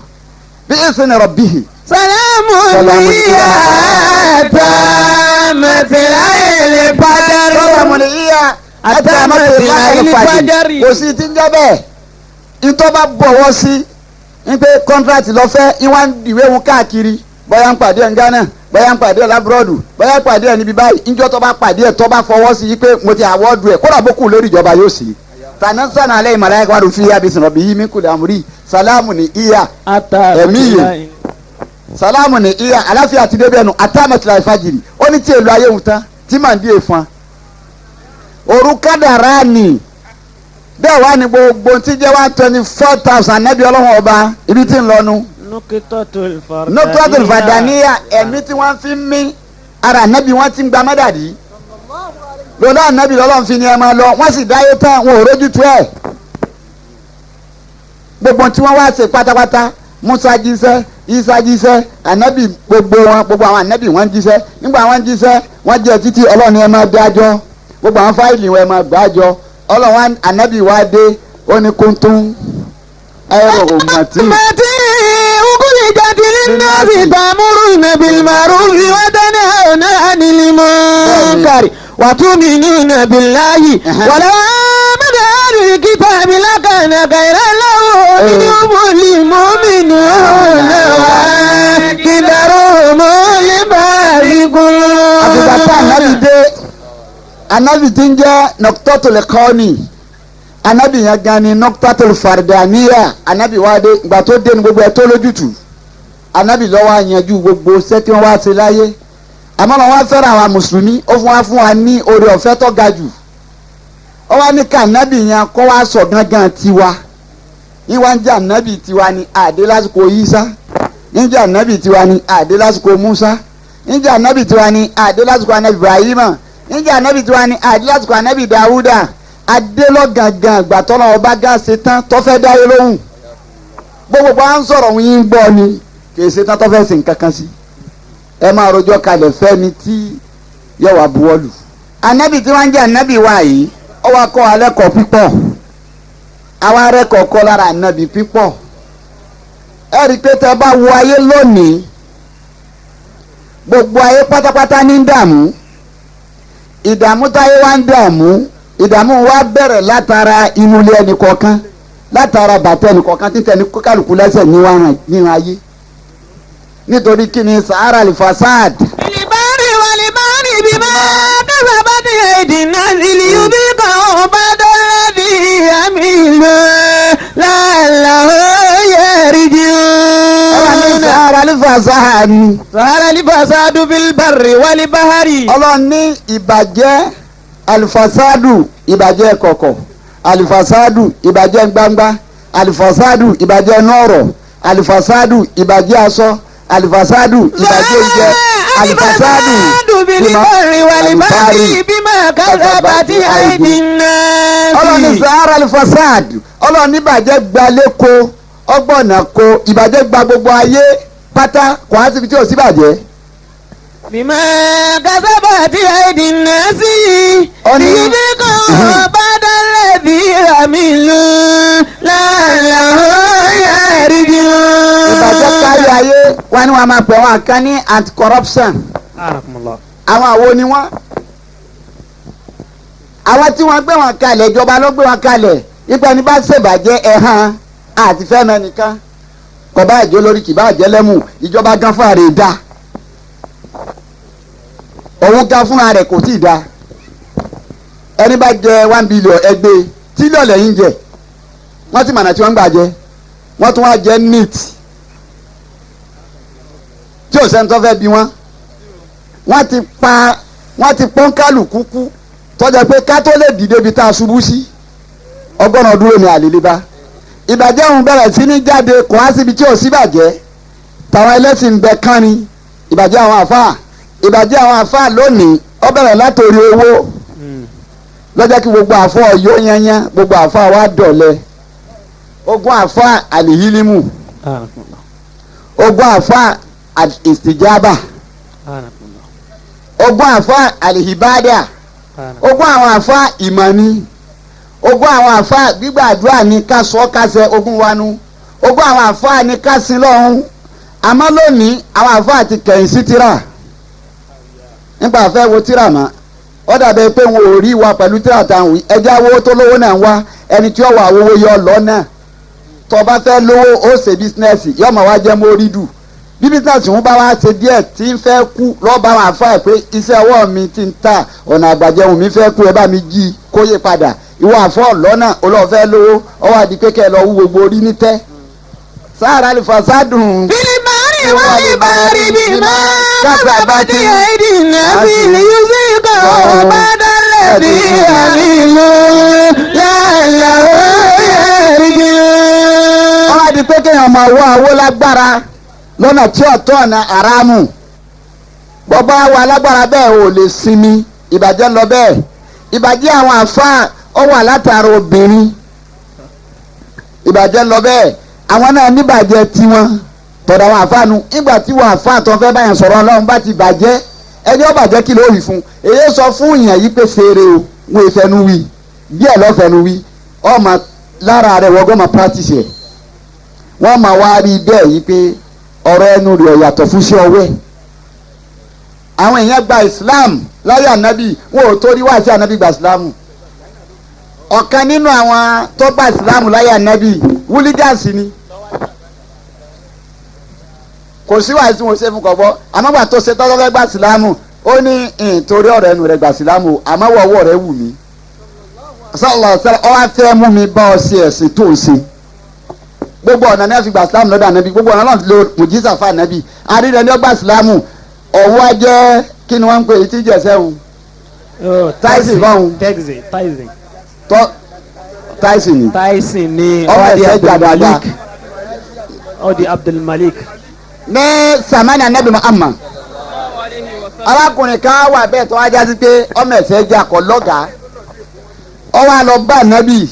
bí ìsìn rọ̀ bíhì سلام هي حتى مطلع الفجر. Salamun hiya hatta matla'il fajr. Kò sí ti ń jẹ́ bẹ́ẹ̀. Ìtọ́ bá bọ̀wọ́ sí ní pé contract lọ́fẹ́ ìwà ń dìwé wọn káàkiri, bóyá ń pàdé ẹ̀ ń Ghana, bóyá ń pàdé ẹ̀ lábúrọ́dù, bóyá ń pàdé ẹ̀ níbi báyìí. Níjọ́ tó bá pàdé ẹ̀, tó bá fọwọ́ sí i pé mo ti àwọ́dù ẹ̀, kódà bó kù lórí ìjọba yóò sí. Tànásánà alẹ́ ìmàláyà wà ló fi yá bisìn rọ̀bì yìí mí kúlẹ̀ àmúrí salamu ní iya ẹ̀mí yìí salamu ní iya aláfíà ti débi ẹnu àtàmọ̀tìlá ìfàjìrì. Ó ní tí èlò ayé òun tán tí màá ń dí èèfan òru kádàrá ni. Bẹ́ẹ̀ wá ní gbogbo tí jẹ́ 124,000 nẹ́bí ọlọ́run ọba ibi tí ń lọ́nu. Nukitatul fardaniya, ẹ̀mí tí wọ́n fi ń mí ara nẹ́bí wọ́n ti ń gba mẹ́dàdí lọ́dọ̀ ànábì lọ́lọ́run fi ni ẹ máa lọ. Wọ́n sì dáyé tán, wọn ò rójú tu ẹ̀. Gbogbo tí wọ́n wá ṣe pátápátá, Musa jíṣẹ́, Isa jíṣẹ́, ànábì gbogbo wọn, gbogbo àwọn ànábì wọ́n jíṣẹ́. Nígbà wọ́n jíṣẹ́, wọ́n jẹ́ títí ọlọ́run ẹ máa dájọ́ gbogbo àwọn fáìlì wọn ẹ máa gbàjọ. Ọlọ́run ànábì wá dé, ó ní kúntún ẹ̀rọ òmùtí. أخرجت للناس تأمرون بالمعروف وتنهون عن المنكر وتؤمنون بالله ولو آمن أهل الكتاب لكان خيرا لهم منهم المؤمنون وأكثرهم Àfìgbà tá ànábì الفاسقون. Dé, ànábì tí ń jẹ́ nọ́kítọ́tò kọ́ọ̀nì, ànábì yẹn gan ni nọ́kítọ́tò fàrdàníyà. Ànábì wá dé, ìgbà tó dé ní gbogbo ẹ̀ tó lójútùú. Ànábì lọ́wọ́ àyànjú gbogbo iṣẹ́ tí wọ́n wá ṣe láyé. Àmọ́ wọn wá fẹ́ràn àwa mùsùlùmí, ó fún wa ní oore ọ̀fẹ́ tó ga jù. Ó wá ní ká ànábì yẹn kó wá sọ gángan tiwa. Yín wá ń jẹ́ ànábì tiwa ni àdé lásìkò Ìsá, ń jẹ́ ànábì tiwa ni àdé lásìkò Musa, ń jẹ́ ànábì tiwa ni àdé lásìkò ànábì Ibrahima, ń jẹ́ ànábì tiwa ni àdé lásìkò ànábì Dawuda. Adé lọ́gàngàn gbàtọ́nà ọba gá ṣe tán tọ́fẹ́ dáyé lóhùn. Gbogbo bá ń sọ̀rọ̀ òun yín ń gbọ́ ni kì í ṣe tán tọ́fẹ́ ṣe nǹkan kan sí. Ẹ máa rojọ́ kalẹ̀ fẹ́ni tí yóò wá buwọ́lù. Ànábì tí wọ́n ń jẹ́ ànábì wa yìí, ó wá kọ́ alẹ́ kọ́ pípọ̀. Àwa arẹ́kọ̀ọ́ kọ́ lára ànábì pípọ̀. Ẹ rí i pé tẹ́ bá wo ayé lónìí, gbogbo ayé pátápátá ní ń dààmú. Ìdààmú táyé wá ń dààmú, ìdààmú wa bẹ̀rẹ̀ látara inú ilé ẹnì kọ̀ọ̀kan, látara bàtà ẹnì kọ̀ọ̀kan títẹ̀ ní kálukú lẹ́sẹ̀ níwọ̀n ayé. Nítorí kí ni sahara alifasad. البر والبحر بما كسبت أيدي الناس ليذيقهم بعض الذي عملوا لعلهم Ọlọ́run ní يرجعون. sahara alifasad. ظهر الفساد في البر والبحر. Ọlọ́run ní ìbàjẹ́ alifasadu, ìbàjẹ́ kọ̀kọ̀, alifasadu ìbàjẹ́ gbangba, alifasadu ìbàjẹ́ nọ́ọ̀rọ̀, alifasadu ìbàjẹ́ aṣọ, alifasadu ìbàjẹ́ oúnjẹ, alifasadu الفساد في البر والبحر بما كسبت أيدي الناس. Ọlọ́run ní sahara alifasad. Ọlọ́run ní ìbàjẹ́ gbalẹ́ko ọgbọ̀nà ko, ìbàjẹ́ gba gbogbo ayé pátá, kò á síbi tí ò sí bàjẹ́. بما كسبت أيدي الناس ليذيقهم بعض الذي عملوا لعلهم Ìbàjẹ́ kárí يرجعون. ayé. Wọn ni wọn máa pè wọn kan ní anti-corruption. Àwọn àwo ni wọn, àwọn tí wọn gbé wọn kalẹ̀, ìjọba ló gbé wọn kalẹ̀. Ipa ẹni bá ṣèbàjẹ́ ẹ̀hán àti fẹ́mi nìkan kò bá ìjọ lórí, kì bá jẹ́ lẹ́mù. Ìjọba gan fúnra rẹ̀ dá, òun gan fúnra rẹ̀ kò tí ì dá. Ẹni bá jẹ 1 billion, ẹgbẹ́ tílíọ̀nù lẹ́yìn jẹ, wọ́n ti mọ̀nà tí wọ́n ń gbà jẹ, wọ́n tún wá jẹ neat tí ò sẹ́ni tó fẹ́ bí wọ́n. Wọ́n ti pa, wọ́n ti pọ́n kálukú kú, tọ́jà pé ká tó lè dìde ibi tá a ṣubú sí, ọgọ́rùn-ún ọdún lónìí àlèlè bá. Ìbàjẹ́ òun bẹ̀rẹ̀ sí ní jáde, kò á síbi tí ò sí bàjẹ́. Tàwọn ẹlẹ́sìn ń bẹ kán ni ìbàjẹ́ àwọn àfáà. Ìbàjẹ́ àwọn àfáà lónìí, ó bẹ̀rẹ̀ látòrí owó lọ́jọ́ kí gbogbo àfọ́ yó yányán, gbogbo àfáà wá dọ̀lẹ́. Ogún àfáà àlìhílímù, ogún àfáà ìsìjábà, ogún àfáà àlìhìbádà, ogún àwọn àfáà ìmọ̀ni, ogún àwọn àfáà gbígbàdúrà ní ká sọ kásẹ̀ ogún wanu, ogún àwọn àfáà ní ká sin lọ́hún. Àmọ́ lónìí àwọn àfáà ti kẹ̀yìn sí tíra nípa àfẹ́ wo tíra mọ́ ó dàbẹ̀ pé wọn ò rí wa pẹ̀lú tíra táwọn wí ẹjẹ́ awó tó lówó náà ń wá ẹni tí ó wà owó yọ lọ́nà tó bá fẹ́ lówó ó ṣe bísínẹ́sì yóò máa wá jẹ́ mórídù bí bísínẹ́sì ń bá wá ṣe díẹ̀ tí ń fẹ́ kú lọ́ọ́ bá wọn àfáà pé iṣẹ́ ọwọ́ mi ti ń ta ọ̀nà àgbàjẹun mi fẹ́ kú ẹ bá mi jí kóyè padà ìwọ àfọ́ lọ́nà olóòfẹ́ lówó ọwọ́ àdí pé kẹ́ ẹ lọ wú gbogbo orí ní tẹ́ sáárà lè fàṣádùn. Filibari walibari bima kasabat aydina fil yuzika badalladhi amilu la'allahu yarji'un. Ọwọ́ àdí pé kéèyàn máa wá owó lágbára lọ́nà tí ọ̀tọ̀ ọ̀nà àràmù bọ́bá wa lágbára bẹ́ẹ̀ ò lè sinmi ìbàjẹ́ lọ bẹ́ẹ̀ ìbàjẹ́ àwọn àfáà ó wà látara obìnrin ìbàjẹ́ lọ bẹ́ẹ̀ àwọn náà níbàjẹ́ tiwọn tọ̀dọ̀ àwọn àfáà nu nígbà tí wọn àfáà tó fẹ́ báyàn sọ̀rọ̀ ọlọ́run bá ti bàjẹ́ ẹni ó bàjẹ́ kí ló wí fún èyí sọ fún ìyàn yìí pé fèrè o wọn ìfẹnu wí bí ẹ lọ́fẹ̀nu wí ọmọ lára rẹ̀ wọ́n gbọ́mọ practice ẹ̀ wọ́n máa wá rí bẹ́ẹ̀ yìí pé ọ̀rọ̀ ẹnu rẹ̀ yàtọ̀ fún sí ọwẹ́ àwọn èèyàn gba Islam láyé ànábì wọn ò torí wá sí ànábì gba Islam ọ̀kan nínú àwọn tó gba Islam láyé ànábì wúlígàsì ni kò sí wàá tí wọn ṣe fún kọ̀bọ́ àmọ́ gbà tó ṣe tọ́jọ́ fẹ́ gba Islam ó ní ìtorí ọ̀rọ̀ ẹnu rẹ̀ gba Islam o àmọ́ wọ ọwọ́ rẹ̀ wù mí sọlọ sọlọ ọ wá fẹ́ mú mi bá ọ sí ẹ̀sìn tó ń ṣe gbogbo ọ̀nà ní a fi gba Islam lọ́dọ̀ ànábì gbogbo ọ̀nà náà lo mùjísà fún ànábì àrídẹ̀ ni ó gba Islam ọ̀wọ́ ajẹ́ kí ni wọ́n ń pè é tí jẹ̀sẹ̀ ń Tyson báwọn. Tyson. Tọ́ Tyson ni. Tyson ni ọmọ Ọdí ẹ̀sẹ̀ Abdulmalik. jàdàgbà. Ọdí Abdulmalik. Ní samani anabi Muhammad arákùnrin kan wà bẹ́ẹ̀ tó wájá sí pé ọmọ ẹ̀sẹ̀ jà kọ́ lọ́gàá ó wá lọ bá anabi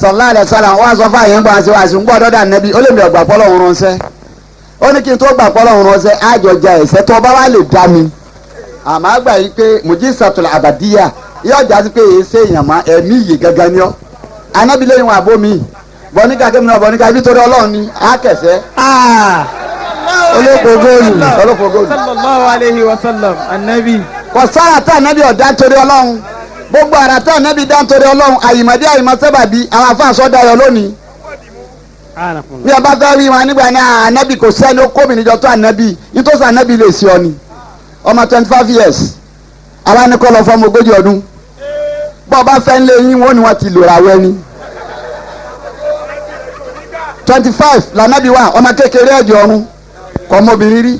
sallallahu alaihi wasallam ó wá sọ fún àyẹ̀ ń bọ̀ àti wàásù ń gbọ́ dọ́dọ̀ anabi ó lè mi ọ̀gbà pọ́lọ́ òun ránṣẹ́ ó ní kí n tó gbà pọ́lọ́ òun ránṣẹ́ àjọjà ẹ̀sẹ̀ tó bá wà lè dá mi àmọ́ àgbà yìí pé mujisatul abadiya yóò já sí pé èyí ṣe èèyàn mọ́ ẹ̀mí yìí gangan ni ọ́ anabi lẹ́yìn wọn àbó mi bọ́níkà kémi náà bọ́níkà ibi torí ọlọ́run ni á kẹsẹ́ olóko góòlù olóko góòlù Sallallahu alayhi wa sallam. Anabi. kò sára tá ànábì ọ̀dá nítorí ọlọ́run gbogbo àrà tá ànábì dá nítorí ọlọ́run àyìmọ̀dé àyìmọ̀sábàbí àwọn afáàsọ dayọ̀ lónìí bí a bá fẹ́ rí wọn nígbà náà ànábì kò sẹ́ni ó kó mi níjọ tó ànábì nítòsí ànábì lè ṣe ọ ni ọmọ 25 years àwa ní kọ́ lọ fọmọ 40 ọdún bọ́ ọ bá fẹ́ ń lé yín wọ́n ní wọ́n ti lòrà wẹ́ ni 25 lànábì wà ọmọ kékeré ẹ̀jẹ̀ ọ̀run kọ́ ọmọbìnrin rí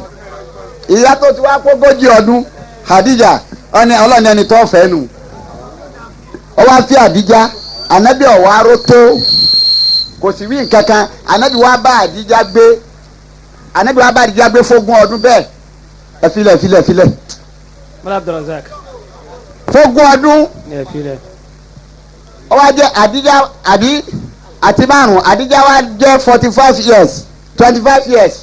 ìyá tó ti wá kógójì ọdún Hadija ọni ọlọ́ni ẹni tó fẹ́ nu ọ wá fi Hadija anabi ọ̀wá aró tó kò sì wí nǹkan kan anabi wá bá Hadija gbé anabi wá bá Hadija gbé fógún ọdún bẹ́ẹ̀ ẹ filẹ̀ filẹ̀ filẹ̀ Mọ́lá Abdulrazak. fógún ọdún Ẹ filẹ̀. ọ wá jẹ́ Hadija àbí àti márùn Hadija wá jẹ́ 45 years 25 years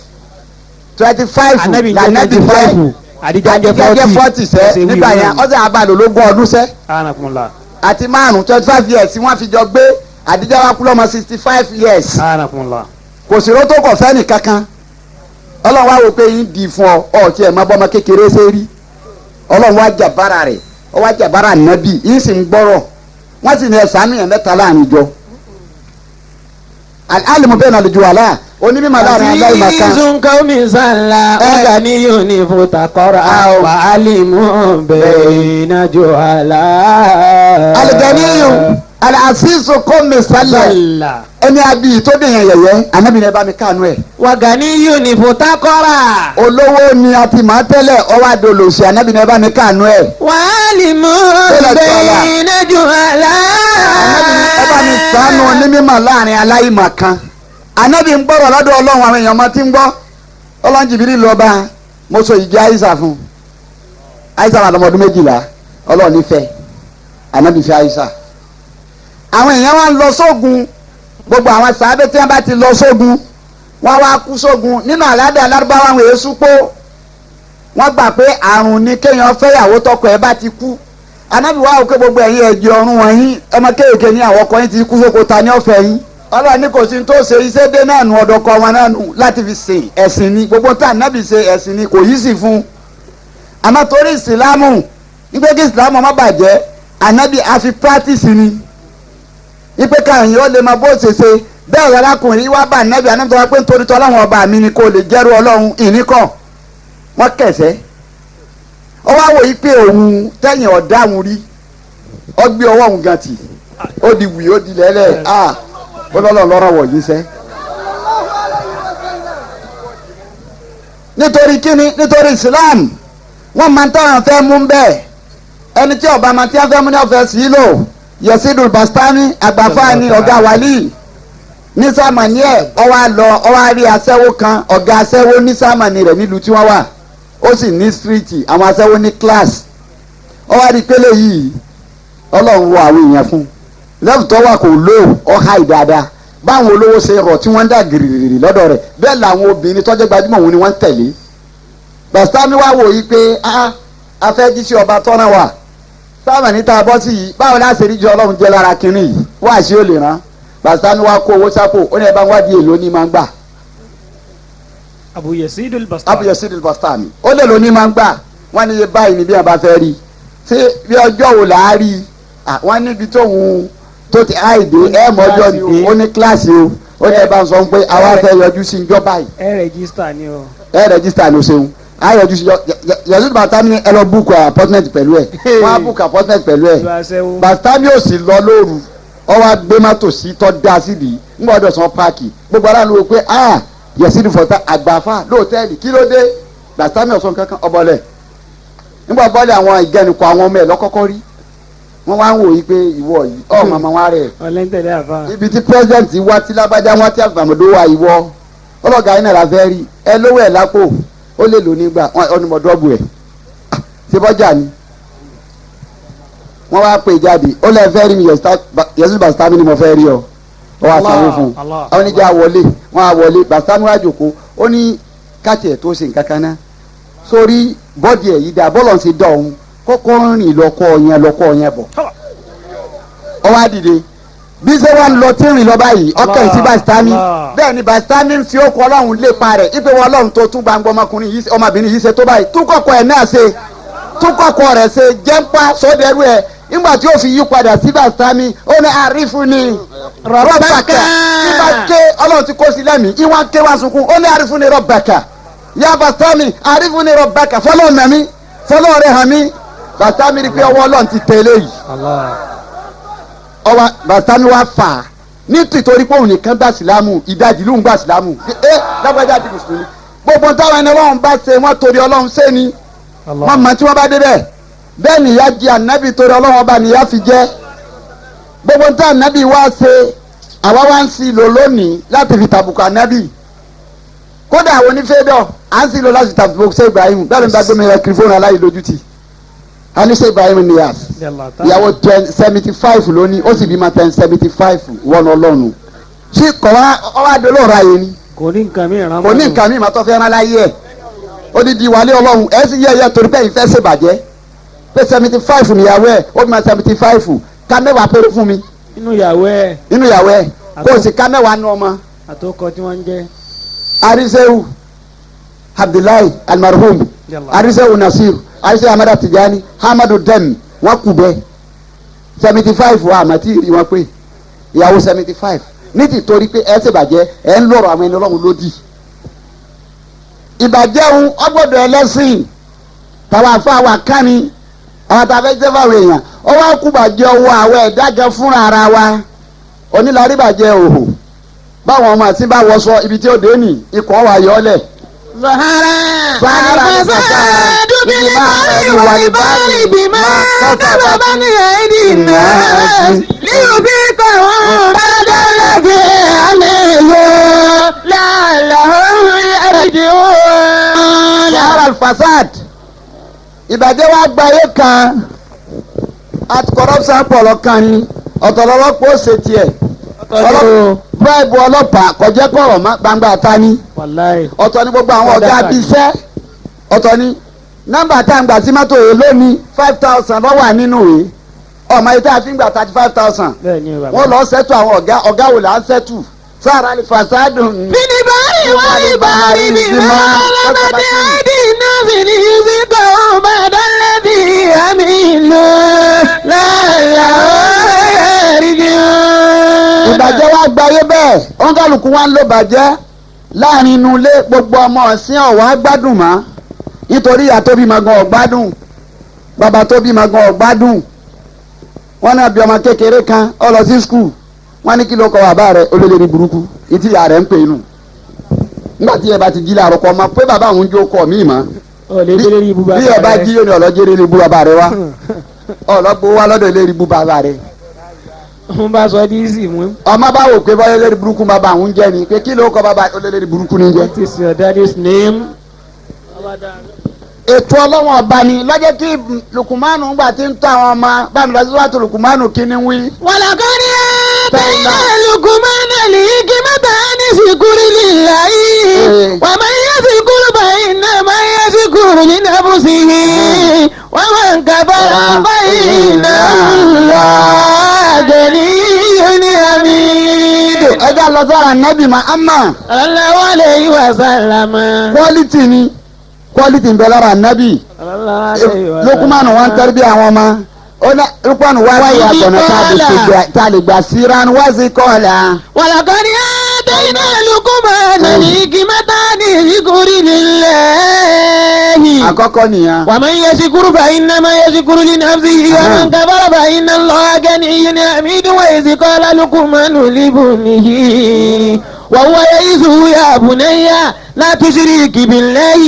25 Anabi jẹ́ lànàbì 25. fẹ́ Hadija jẹ́ Hadija jẹ́ 40. 40 sẹ́ nígbà yẹn ọ̀sẹ̀ abalòlógún ọdún sẹ́ Anakunla. àti márùn 25 years tí wọ́n fi jọ gbé Àdíjà wa kú lọ́mọ 65 years Anakunla. kò sí rótó kò fẹ́ nìkankan ọlọ́run wá wò pé yín di fún ọ ọ tí ẹ̀ máa bọ́ ọmọ kékeré ṣe rí ọlọ́run wá jàbára rẹ̀ ọ wá jàbára nàbì yín sì ń gbọ́rọ̀ wọ́n sì ní ẹ̀sán yẹn mẹ́ta láàrin ìjọ alimu bẹ́ẹ̀ náà lójú wàhálà onímọ̀ láàrin aláìmọ̀kan Azizun qawmi salla Eh. wa ganiyun iftakara Ah, o. wa alimun bayna juhala. alìgẹ́niyù alàsísù kò mi sálẹ̀ Salla. ẹni abiyì tó dèèyàn yẹ̀yẹ́ anábìnrin ẹ bá mi káànú ẹ̀ Wa ganiyun iftakara. olówó ni a ti máa tẹ́lẹ̀ ọwọ́ àdolòsì anábìnrin ẹ bá mi káànú ẹ̀ Wa alimun Tẹ́lẹ̀ juhala. bayna juhala. Ànábì ní ẹ bá mi ṣàánú onímọ̀ láàrin aláìmọ̀ kan anábì ń gbọ́rọ̀ lọ́dọ̀ ọlọ́run àwọn èèyàn máa ti ń gbọ́ ọlọ́run jìbìrì lọ bá mo sọ ìjẹ́ àyíṣà fún un àyíṣà wà lọ́mọ ọdún 12 ọlọ́run nífẹ̀ẹ́ anábì fẹ́ àyíṣà àwọn èèyàn wá ń lọ sógun gbogbo àwọn sàábé tí wọ́n bá ti lọ sógun wọ́n wá kú sógun nínú àládà alárúbáwá àwọn èésú pó wọ́n gbà pé àrùn ni kéèyàn fẹ́yàwó tọkọ ẹ̀ bá ti kú anábì wá òkè gbogbo ẹ̀yin ẹ̀jẹ̀ ọ̀run wọ̀nyí ọmọ kéèké ní àwọn ọkọ yín ti kú sóko ta ní ọ̀fẹ́ yín Ọlọ́run ní kò sí tó ṣe iṣẹ́ dé náà nù ọ̀dọ̀ kọ wọn náà nù láti fi sìn ẹ̀sìn ni gbogbo tá ànábì ṣe ẹ̀sìn ni kò yí sí fún un. Àmọ́ torí ìsìlámù nígbà kí ìsìlámù má bàjẹ́ ànábì á fi practice ni ipe káyìn ó lè máa bó ṣe ṣe bẹ́ẹ̀ arákùnrin wá bá ànábì ànábì tó wá pé nítorí tọ́lọ́run ọba mi ni kò lè jẹ́rú ọlọ́run ìníkọ̀ wọ́n kẹsẹ́ ó wá wòye pé òun tẹ̀yìn ọ̀dá òun rí ó gbé ọwọ́ òun gan tì ó di wì ó di lẹ́lẹ̀ ah ó lọ́lọ́ lọ́rọ̀ wọ̀ yìí sẹ́. Nítorí kíni? Nítorí Islam. Wọ́n máa ń táwọn fẹ́ mú bẹ́ẹ̀ ẹni tí ọba máa ti fẹ́ mú ní ọ̀fẹ́ sí lò Yesidul Bastami àgbàfáàní ọ̀gá wàlíì ní sàmàní ẹ̀ ọwọ́ lọ ọwọ́ rí aṣẹ́wó kan ọ̀gá aṣẹ́wó ní sàmàní rẹ̀ nílùú tí wọ́n wà ó sì ní stíríìtì àwọn aṣẹ́wó ní kíláàsì ọwọ́ rí pélé yìí ọlọ́run wọ àwọn èèyàn fún lẹ́fù tó wà kò lò ọ̀há ìdáadáa báwọn olówó ṣe rọ̀ tí wọ́n ń dà gìrìrì lọ́dọ̀ rẹ̀ bẹ́ẹ̀ làwọn obìnrin tó jẹ́ gbajúmọ̀ òun ni wọ́n ń tẹ̀lé. Bàstámì wá wò yí pé a fẹ́ jí sí ọba tọ́nà wa sábà níta bọ́ sí yìí báwo láti rí jọ ọlọ́run jẹ́ lára kínní yìí wá sí ò lè rán. Bàstámì wá kó owó sápò ó ní ẹ bá ń wádìí èlò ní máa ń gbà. Abu Yazid al-Bastami. Abu Yazid al-Bastami ó lè lò ní máa ń gbà wọ́n ní iye báyìí ní bí wọ́n bá fẹ́ rí ṣé bí ọjọ́ wo là á rí wọ́n níbi tóun tó ti àìdè ẹ mọ́jọ́ ni ó ní kíláàsì o ó ní ẹ bá ń sọ pé àwa fẹ́ yọjú sí njọ́ báyìí. Ẹ rẹjísítà ni o. Ẹ rẹjísítà ni o ṣeun a yọjú sí Yazid Bastami ní ẹ lọ búùkù appointment pẹ̀lú ẹ wọ́n á búùkù appointment pẹ̀lú ẹ Bastami ò sì lọ lóru ọ wá gbé mọ́tò sí tọ́ da sídìí ń gbọ́dọ̀ sàn páàkì gbogbo aráàlú wo pé ah Yazid fọ̀tá àgbàfà lóòtẹ́ẹ̀lì kí ló dé Bastami ọ̀sán kankan ọbọ̀lẹ̀ nígbà bọ́ọ̀lì àwọn ìgẹnukọ àwọn ọmọ ẹ̀ lọ́kọ́kọ́ rí wọ́n wá ń wò yí pé ìwọ yìí ọ màmá wa rẹ̀ ibi tí president wá tí lábájá wá tí àgbàmọdó wá ìwọ ọlọ́gà yín náà fẹ́ rí ẹ lówó ẹ̀ lápò ó lè lò nígbà ọ̀nùmọ̀dọ́bù ẹ̀ ṣe bọ́jà ni wọ́n wá pè jáde ó lẹ́ fẹ́ rí mi Yazid Bastami ni mo fẹ́ rí ọ ọ wá sanwó fún un àwọn oníjà wọlé wọ́n á wọlé Bastami wá jòkó ó ní káàtì ẹ̀ tó ṣe nǹkan kan náà sórí bọ́dì ẹ̀ yìí dá bọ́ọ̀lù ọ̀hún ṣe dá òun kọ́kọ́ rìn lọ́kọ́ yẹn lọ́kọ́ yẹn bọ̀ ọ wá dìde bí ṣé wàá lọ tí ń rìn lọ báyìí ọkàn sí Bastami bẹ́ẹ̀ ni Bastami ń fi okùn ọlọ́run lépa rẹ̀ ipe wọn ọlọ́run tó tún gbangba ọmọkùnrin yìí ọmọbìnrin yìí ṣe tó báyìí tún kọ̀kọ́ ẹ̀ náà ṣe tún kọ̀kọ́ rẹ̀ ṣe jẹ́ńpá sódẹ́rú ẹ̀ nígbà tí ó fi yí padà sí Bastami ó ní àrífù ni rọ́bàkà tí bá ké ọlọ́run ti kó sí lẹ́mìí ìwọ̀n ké wá sunkún ó ní àrífù ni rọ́bàkà ya Bastami àrífù ni rọ́bàkà fọlọ́ mẹ́mí fọlọ́ rẹ̀ hàn mí Bastami rí pé ọwọ́ ọlọ́run ti tẹ̀lé yìí ọwọ́ Bastami wá fà á ní tìtorí pé òun nìkan gbà sílámù ìdajì ló ń gbà sílámù ẹ lágbájá di mùsùlùmí gbogbo táwọn ẹni ọlọ́run bá ṣe wọ́n torí ọlọ́run ṣe ni wọ́n mọ̀ tí wọ́n bá débẹ̀ bẹ́ẹ̀ nìyá jẹ ànábì torí ọlọ́run ọba nìyá fi jẹ́ gbogbo táwọn ànábì wá ṣe àwa wá ń sí lò lónìí láti fi tàbùkù ànábì kódà àwọn onífẹ́dọ̀ à ń sí lò láti tàbùkù ṣe Ibrahim bẹ́ẹ̀ ló ń bá gbé mi rẹ kiri fóònù aláìlójútì anise Ibrahim Niyas ìyàwó 75 lónìí ó sì bímọ 1075 wọnà ọlọ́run ṣé kọ̀ wá ọwọ́ adolóòrò ayé ni kò ní nǹkan mi ràn kò ní nǹkan mi màtọ́ fẹ́ rán láyé ẹ̀ odidi wàlẹ́ ọlọ́run ẹ̀ sì yẹ ẹ̀yẹ torí pé ìfẹ́ ṣèbàjẹ́ pé 75 níyàwó ẹ̀ ó bímọ 75 ká mẹ́wàá péré fún mi nínú ìyàwó ẹ̀ nínú ìyàwó ẹ̀ kó o sì ká mẹ́wàá nú ọmọ. Àtọkọ tí wọ́n ń jẹ́. Arisewu Abdullahi almarhum Arisewu Nasir Arise Amada Tijani Hamadu Dem wọn kú bẹ́ẹ̀ 75 wa àmọ́ tí ì rí wọn pé ìyàwó 75 ní ti torí pé ẹ ṣèbàjẹ́ ẹ ń lọ́rọ̀ àwọn ẹni ọlọ́run lódì. Ìbàjẹ́ òun ọgbọ́dọ̀ ẹlẹ́sìn tàwa àfa wa kánni àwọn tàbí ẹjẹ́ fáwọn èèyàn ó wá kú bàjẹ́ owó àwọn ẹ̀dá gan fúnra ara wa onílàrí bàjẹ́ òhò báwọn ọmọ àti bá wọṣọ ibi tí ó dé nì ikọ̀ wà yọ ọ́ lẹ̀. Zahara al-fasadu bil-barri wal-bahri bima kasabat aydin-nas liyudhiqahum ba'da alladhi 'amilu la'allahum yarji'un. Zahara al-fasad ìbàjẹ́ wa gba ayé kan at corruption pọ̀ lọ́kàn ni ọ̀tọ̀lọ́lọ́pọ̀ ó ṣe tiẹ̀ bíráìbù ọlọ́pàá kọjá kọ̀rọ̀ mọ́ gbangba ta ni ọ̀tọ̀ ni gbogbo àwọn ọ̀gá bíi iṣẹ́ ọ̀tọ̀ ni nọ́mbà tá à ń gbà sí mọ́tò yìí lónìí 5,000 ló wà nínú yìí Ọmọ yìí tá a fi ń gba 35,000. Bẹ́ẹ̀ni o bàbá. Wọ́n lọ sẹ́tù àwọn ọ̀gá ọ̀gá wò là ń sẹ́tù sára lè fàṣádùn. في البر والبحر بما كسبت أيدي الناس ليذيقهم بعد الذي عملوا لعلهم يرجعون. Ìbàjẹ́ wa gbayé bẹ́ẹ̀, òǹkàlùkù wa ń lò bàjẹ́ láàrin inú ilé. Gbogbo ọmọ ọ̀sìn ọ̀wá gbádùn mọ́ nítorí ìyá tó bímọ gan ọ̀gbádùn, bàbá tó bímọ gan ọ̀gbádùn. Wọ́n náà bí ọmọ kékeré kan ó lọ sí school, wọ́n ní kí ló kọ bàbá rẹ̀, olórí burúkú ìtì ìyá rẹ̀ ń pè nù. Nígbà tí ẹ bá ti jí làárọ̀ kọ́ ọmọ pé bàbá òun jó kọ mí mọ́. Ó lè délé rí ibú bàbá Bí ẹ bá rẹ. jí yóò ní ọlọ́jẹ́rẹ́ lè bú bàbá rẹ wá, ọlọ́gbó wá lọ́dọ̀ lè rí bú bàbá rẹ. Wọ́n bá sọ díìsì mú. Ọmọ bá wò pé bọ́yá lórí burúkú bàbá àwọn jẹ́ ni pé kí ló kọ bàbá olórí burúkú ni jẹ́. What is your daddy's name? Ètò ọlọ́wọ́n ọba ni lọ́jọ́ kí Lukumanu gbà tí ń tọ́ àwọn ọmọ bámi lọ sí wàtò Lukumanu kí ni wí. ولقد آتينا لقمان الحكمة أن اشكر لله ومن يشكر فإنما يشكر لنفسه ومن كفر فإن الله غني حميد. Ẹjọ́ lọ sára nẹ́bì Muhammad. صلى الله عليه وسلم. Quality ni, quality ń bẹ lára nẹ́bì. صلى الله عليه وسلم. Lukumanu wọn tẹ́rí bí àwọn ọmọ ó ní Lukumanu wá wáyé àtọ̀nà tá a lè gbà síra wá sí kọ́ọ̀lá. ولقد آتينا لقمان الحكمة أن اشكر لله Àkọ́kọ́ nìyẹn. ومن يشكر فإنما يشكر لنفسه ومن كفر فإن الله غني حميد. وإذ قال لقمان لابنه وهو يعظه يا بني لا تشرك بالله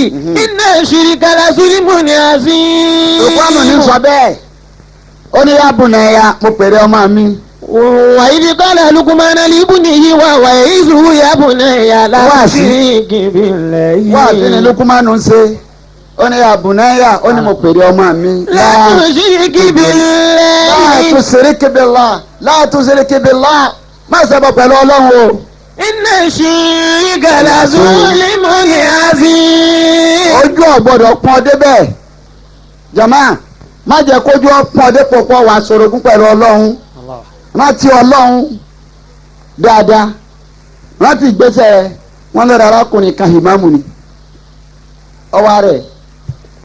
إن الشرك لظلم عظيم. Lukumanu ní sọ bẹ́ẹ̀, ó ní yábùnà ẹ̀yà mo pèrè ọmọ mi. وإذ قال لقمان لابنه وهو يعظه يا بني لا Wáàsí. تشرك بالله Wá sí ni Lukumanu ń ṣe, ó ní yábùnà ẹ̀yà, ó ní mo pèrè ọmọ mi. لا تشرك بالله. لا تشرك بالله، لا تشرك بالله, má ṣẹbọ pẹ̀lú Ọlọ́run o. إن الشرك لظلم عظيم. Ojú ọ̀gbọ́dọ̀ pọ́n débẹ̀ jama, má jẹ́ kójú ọ̀pọ̀n dépò pọ̀ wá sorogún pẹ̀lú Ọlọ́run. Rántí Ọlọ́run dáadáa, rántí ìgbésẹ̀ wọn lọ́dọ̀ arákùnrin kan, ìmáàmù ni ọwọ́ rẹ̀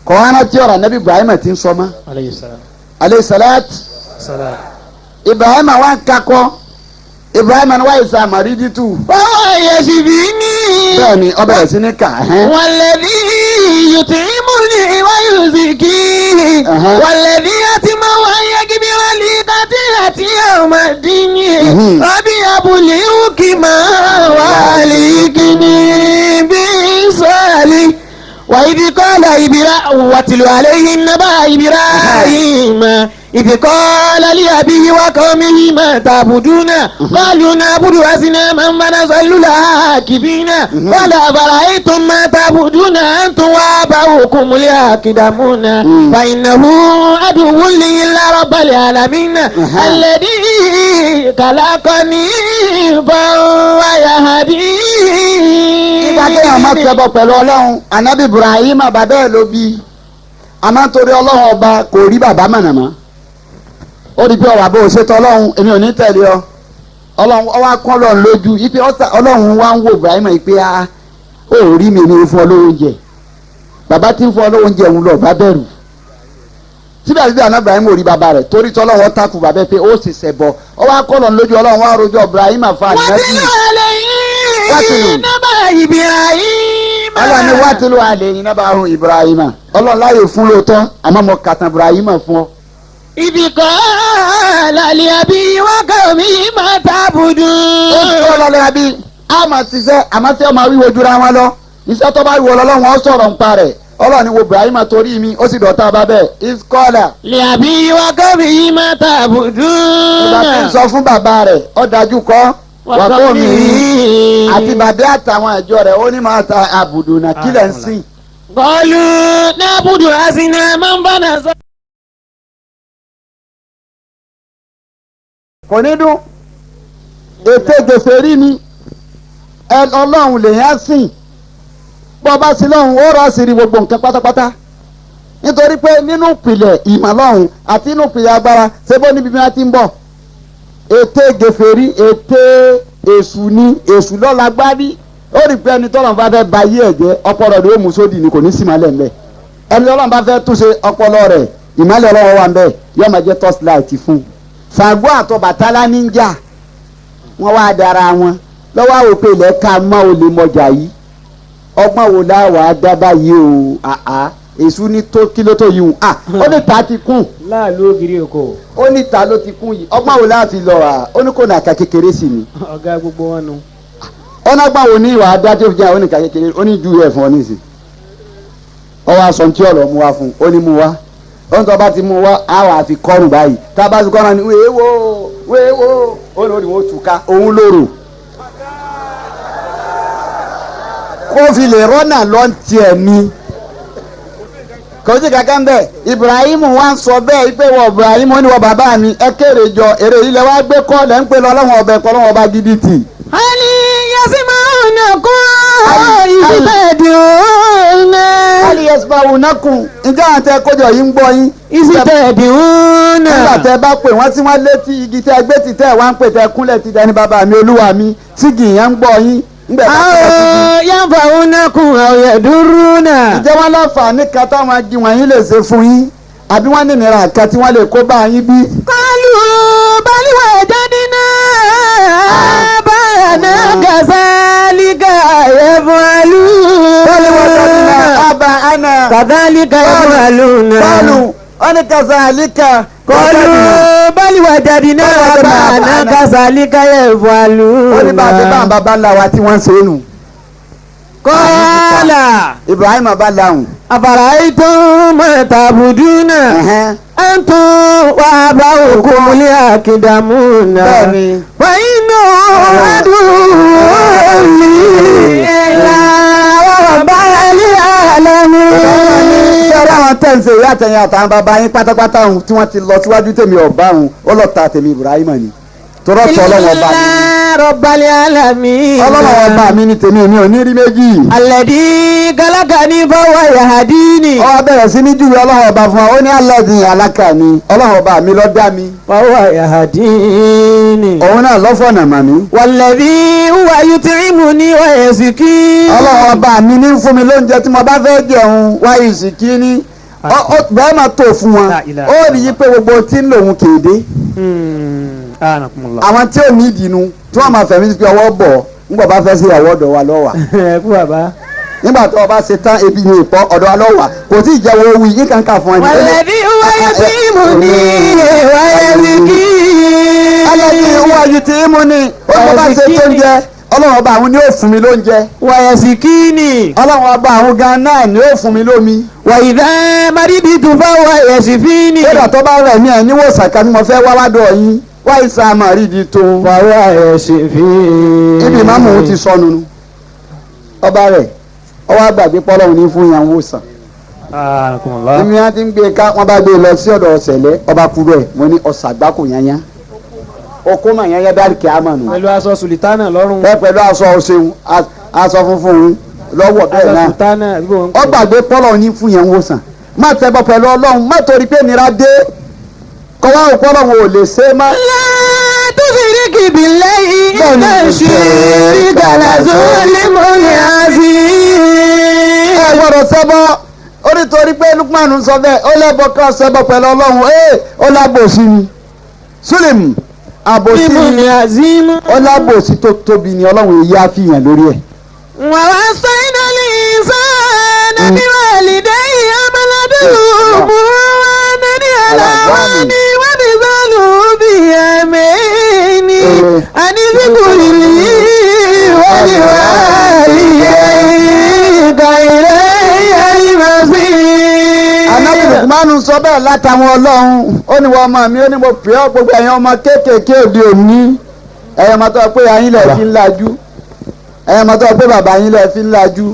kọ́ wá rántí ọ̀rọ̀ Ànábì Ibrahim ti ń sọ mọ́. عليه السلام. Aleyhi salat. سلام. Ibrahim wa ń kakọ́, Ibrahim wa ìsà àmàrídìtù. وهو يشفيني. Bẹ́ẹ̀ ni ó bẹ̀rẹ̀ sí ní kà ẹ́n. والذي يطعمني ويزكيني والذي أطمع أن يغفر لي خطيئتي يوم الدين. رب هب لي حكما وألحقني بالصالحين. وإذ قال إبراهيم واتل عليهم نبأ إبراهيم إذ قال لأبيه وقومه ما تعبدون قالوا نعبد أصناما فنظل لها عاكفين قال أفرأيتم ما تعبدون أنتم وآباؤكم الأقدمون فإنه عدو لي إلا رب العالمين الذي خلقني فهو يهدين. Nígbà téèyàn máa ṣẹbọ pẹ̀lú Ọlọ́run, Anabi Ibrahim bàbá ẹ̀ ló bí, àmọ́ torí Ọlọ́run ọba kò rí bàbá mọ̀nàmọ́. Ó di pé ọ̀rọ̀ àbò òṣètò Ọlọ́run, èmi ò ní tẹ̀lé ọ. Ọlọ́run ọwọ́ akọ́ Ọlọ́run lójú ipe Ọlọ́run wá ń wo Ibrahim yìí pé a ó rí mi ní fún ọ lóúnjẹ, bàbá tí ń fún ọ lóúnjẹ òun lọ bá bẹ̀rù. Síbẹ̀síbẹ̀ àná Ibrahim ò rí bàbá rẹ̀ torí tọ́lọ́wọ́ takù bàbá ẹ̀ pé ó sì ṣẹbọ. Ọwọ́ akọ́ Ọlọ́run lójú, Ọlọ́run wá rojọ́ Ibrahim àfa ànábì. واتل عليهم واتل. نبأ إبراهيم. Ọlọ́run ni wátìlú àlè yìí náà bá hun Ibrahim, Ọlọ́run láyè fún lóòótọ́, àmọ́ mo kàtàn Ibrahim fún ọ. إذ قال لأبيه وقومه ما تعبدون. Ó tó lọ́lẹ́ àbí a máa ṣiṣẹ́ àmọ́ sí ọmọ wíwo jura wọn lọ, iṣẹ́ tó bá wíwo lọ́lọ́run ó sọ̀rọ̀ ń parẹ̀. Ọlọ́run ni wo Ibrahim torí mi ó sì dọ̀tá bá bẹ́ẹ̀ iskọ́là. لأبيه وقومه ما تعبدون. Ìgbà tí ń sọ fún bàbá rẹ̀ ó dájú kọ́ wàkó mi àti bàbá àtàwọn àjọ rẹ̀, ó ní máa ta àbùdù nà kílẹ̀ ń sìn. قالوا نعبد أصناما فنظل. Kò ní dún ètè gbèsè rí ni ẹ Ọlọ́run lèyàn sìn, bọ́ bá sí lọ́hùn ó rọ̀ sí rí gbogbo nǹkan pátápátá. Nítorí pé nínú ìpìlẹ̀ ìmọ̀lọ́hún àti nínú ìpìlẹ̀ agbára ṣé bó níbi bí wọ́n ti ń bọ̀. Ète gèfèrí ète èṣù ni èṣù lọ́la gbárí. Ó rí pé ẹni tọ́lọ́run bá fẹ́ ba ayé ẹ̀ jẹ́ ọpọlọ rẹ̀ ó mú sódì ni kò ní sí ìmọ̀lẹ̀ ńbẹ̀. Ẹni tọ́lọ́run bá fẹ́ túnṣe ọpọlọ rẹ̀ ìmọ̀lẹ̀ ọlọ́wọ́ wà ńbẹ̀ yóò máa jẹ́ torchlight fún un. Ṣàngó àtọbàtálá ní ń jà wọ́n wá dára wọn lọ́wọ́ àwọn òpè ilẹ̀ ká mọ́ olè mọjà yìí ọgbọ́n wo láwàá dá báyìí o àá èṣù ní tó kí ló tó yìí hùn à ó ní ta ti kún Láàlú ògiri oko. ó ní ta ló ti kún yìí ọgbọ́n wo láà fi lọ à ó ní kò nàka kékeré sí ni Ọ̀gá gbogbo wọn nu. ọ̀nàgbọ́n wo ní ìwà adá tó fi jẹ́ àwọn oníkà kékeré ó ní ju ẹ̀ fún ọ nísìn ọwọ́ aṣọ tí ọ̀rọ̀ mú wa fún ó ní mú wa ó ní tó bá ti mú wa á wà fi kọ́rùn báyìí tá a bá fi kọ́rùn ni wéwó wéwó ó ní ó ní wọ́n tù ká òun lóró kó fi lè rọ́nà lọ́n tiẹ̀ ni kò sí kankan bẹ́ẹ̀ Ibrahim wa ń sọ bẹ́ẹ̀ pé wọ Ibrahim ó ní wọ bàbá mi ẹ kéré jọ èrè ilẹ̀ wa gbé kọ́ lẹ́ ń pè lọ ọlọ́run ọbẹ̀ kọ́ ọlọ́run ọba gidi tì. هل يسمعونكم إذ تدعون Ali yasma'unakum ǹjẹ́ àwọn tẹ kójọ yìí ń gbọ́ yín. إذ تدعون nígbà tẹ bá pè wọ́n tí wọ́n létí igi tẹ gbé ti tẹ wá ń pè tẹ kúnlẹ̀ ti dẹni bàbá mi olúwa mi tígi yẹn ń gbọ́ yín. Ńgbà bá tẹ أو ينفعونكم أو يضرون ǹjẹ́ wọ́n láǹfààní kan táwọn agi wọ̀nyí lè ṣe fún yín àbí wọ́n ní ìnira kan tí wọ́n lè kó bá yín bí. قالوا بل وجدنا آباءنا كذلك يفعلون bọ́ọ̀lù wọn tọ́jú náà àbá àná كذلك يفعلون bọ́ọ̀lù wọ́n ní kazalika قالوا بل وجدنا آباءنا كذلك يفعلون ó ní bá a ti bá àwọn baba ńlá wa tí wọ́n ń ṣe é nù. قال Ibrahim bá lahùn. أفرأيتم ما تعبدون Ẹ̀hẹ́n. أنتم وآباؤكم الأقدمون Bẹ́ẹ̀ni. فإنه عدو لي إلا رب العالمين Ṣé àwọn tẹ̀ ń ṣe ìyá àtẹ̀yìn àtàwọn bàbá yín pátápátá òun tí wọ́n ti lọ síwájú tèmi ọ̀bá òun ó lọ ta tèmi Ibrahim ni tọrọ tọ ọlọ́wọ́ ọba mi ni. إلا رب العالمين ọlọ́wọ́ ọba mi ni tèmi mi ò ní rí méjì. الذي خلقني فهو يهديني ó wá bẹ̀rẹ̀ sí ní júwe ọlọ́wọ́ ọba fún wa ó ní aládìí alákà ni ọlọ́wọ́ ọba mi ló dá mi. فهو يهديني òun náà lọ́fọ̀nà màmí. والذي هو يطعمني ويسقيني ọlọ́wọ́ ọba mi ní fún mi lóúnjẹ tí mo bá fẹ́ jẹun wáyé ìsìnkí ní bẹ́ẹ̀ máa tó fún wọn ó rí i pé gbogbo tí ń lòun kéde. Anakumullah. àwọn tí ò ní ìdìnnú tí wọ́n máa fẹ̀mí sí ọwọ́ bọ̀ ńgbà bá fẹ́ sí ìyàwó ọ̀dọ̀ wa lọ́wà Ẹ kú bàbá. nígbà tó o bá ṣe tán ebi ní ìpọ́ ọ̀dọ̀ wa lọ́wà kò tí ì jẹ́wọ́ owó yìí kankan fún ẹni. والذي هو يطعمني ويسقيني ẹlẹ́ni ìwọ ayé tí í mú ni ó ní bá ṣe tó ń jẹ ọlọ́run ọba àwọn ni ó fún mi lóúnjẹ ويسقيني ọlọ́run ọba àwọn gan náà ni ó fún mi lómi. وإذا مرضت فهو يشفيني kódà tó bá rẹ̀ mí ẹ̀ níwòsàn kan tí mo fẹ́ wá wádọ̀ yín wá ìsà àmàrídìí tó فهو يشفيني ibi ìmáàmù òun ti sọnù nu ọba rẹ̀ ọwọ́ àgbàgbé pọ́lọ́hún ní fún yàn wòsàn. Anakumullah. èmi á ti ń gbé ká wọn bá gbé lọ sí ọ̀dọ̀ ọ̀sẹ̀lẹ̀ ọba kúrò ẹ̀ mo ní ọ̀sà àgbákò yányá okó mà yányá dárí kí á mà nù. Pẹ̀lú aṣọ sulitana lọ́rùn. bẹ́ẹ̀ pẹ̀lú aṣọ ọ̀sẹ̀hún aṣọ funfun òun lọ́wọ́ bẹ́ẹ̀ Aṣọ náà sulitana. àbí bò ń pè é. ó gbàgbé pọ́lọ̀ ní fún yẹn wòsàn má tẹ́bọ̀ pẹ̀lú ọlọ́run má torí pé nira dé kọ́wá òkú ọlọ́run ò lè ṣe é má. لا تشرك بالله إن الشرك لظلم عظيم ẹ gbọ́dọ̀ ṣẹbọ ó ní torí pé Lukman sọ bẹ́ẹ̀ ó lẹ́bọ kan ṣẹbọ pẹ̀lú ọlọ́run ẹ ó lábòsí ni Sulim àbòsí ni عظيم ó lábòsí tó tóbi ni ọlọ́run èyí á fi hàn lórí ẹ̀. ووصينا الإنسان بوالديه حملته أمه وهنا على وهن وفصاله في عامين أن اشكر لي ولوالديك إلي المصير Ànábì Lukman sọ bẹ́ẹ̀ látàwọn ọlọ́run ó ní wọ́n ọmọ mi ó ní mo pè ọ́ gbogbo ẹ̀yin ọmọ kéékèèké òde òní ẹ̀yin ọmọ tó pé ayín lẹ̀ fi ń lajú ẹ̀yin ọmọ tó pé bàbá yín lẹ̀ fi ń lajú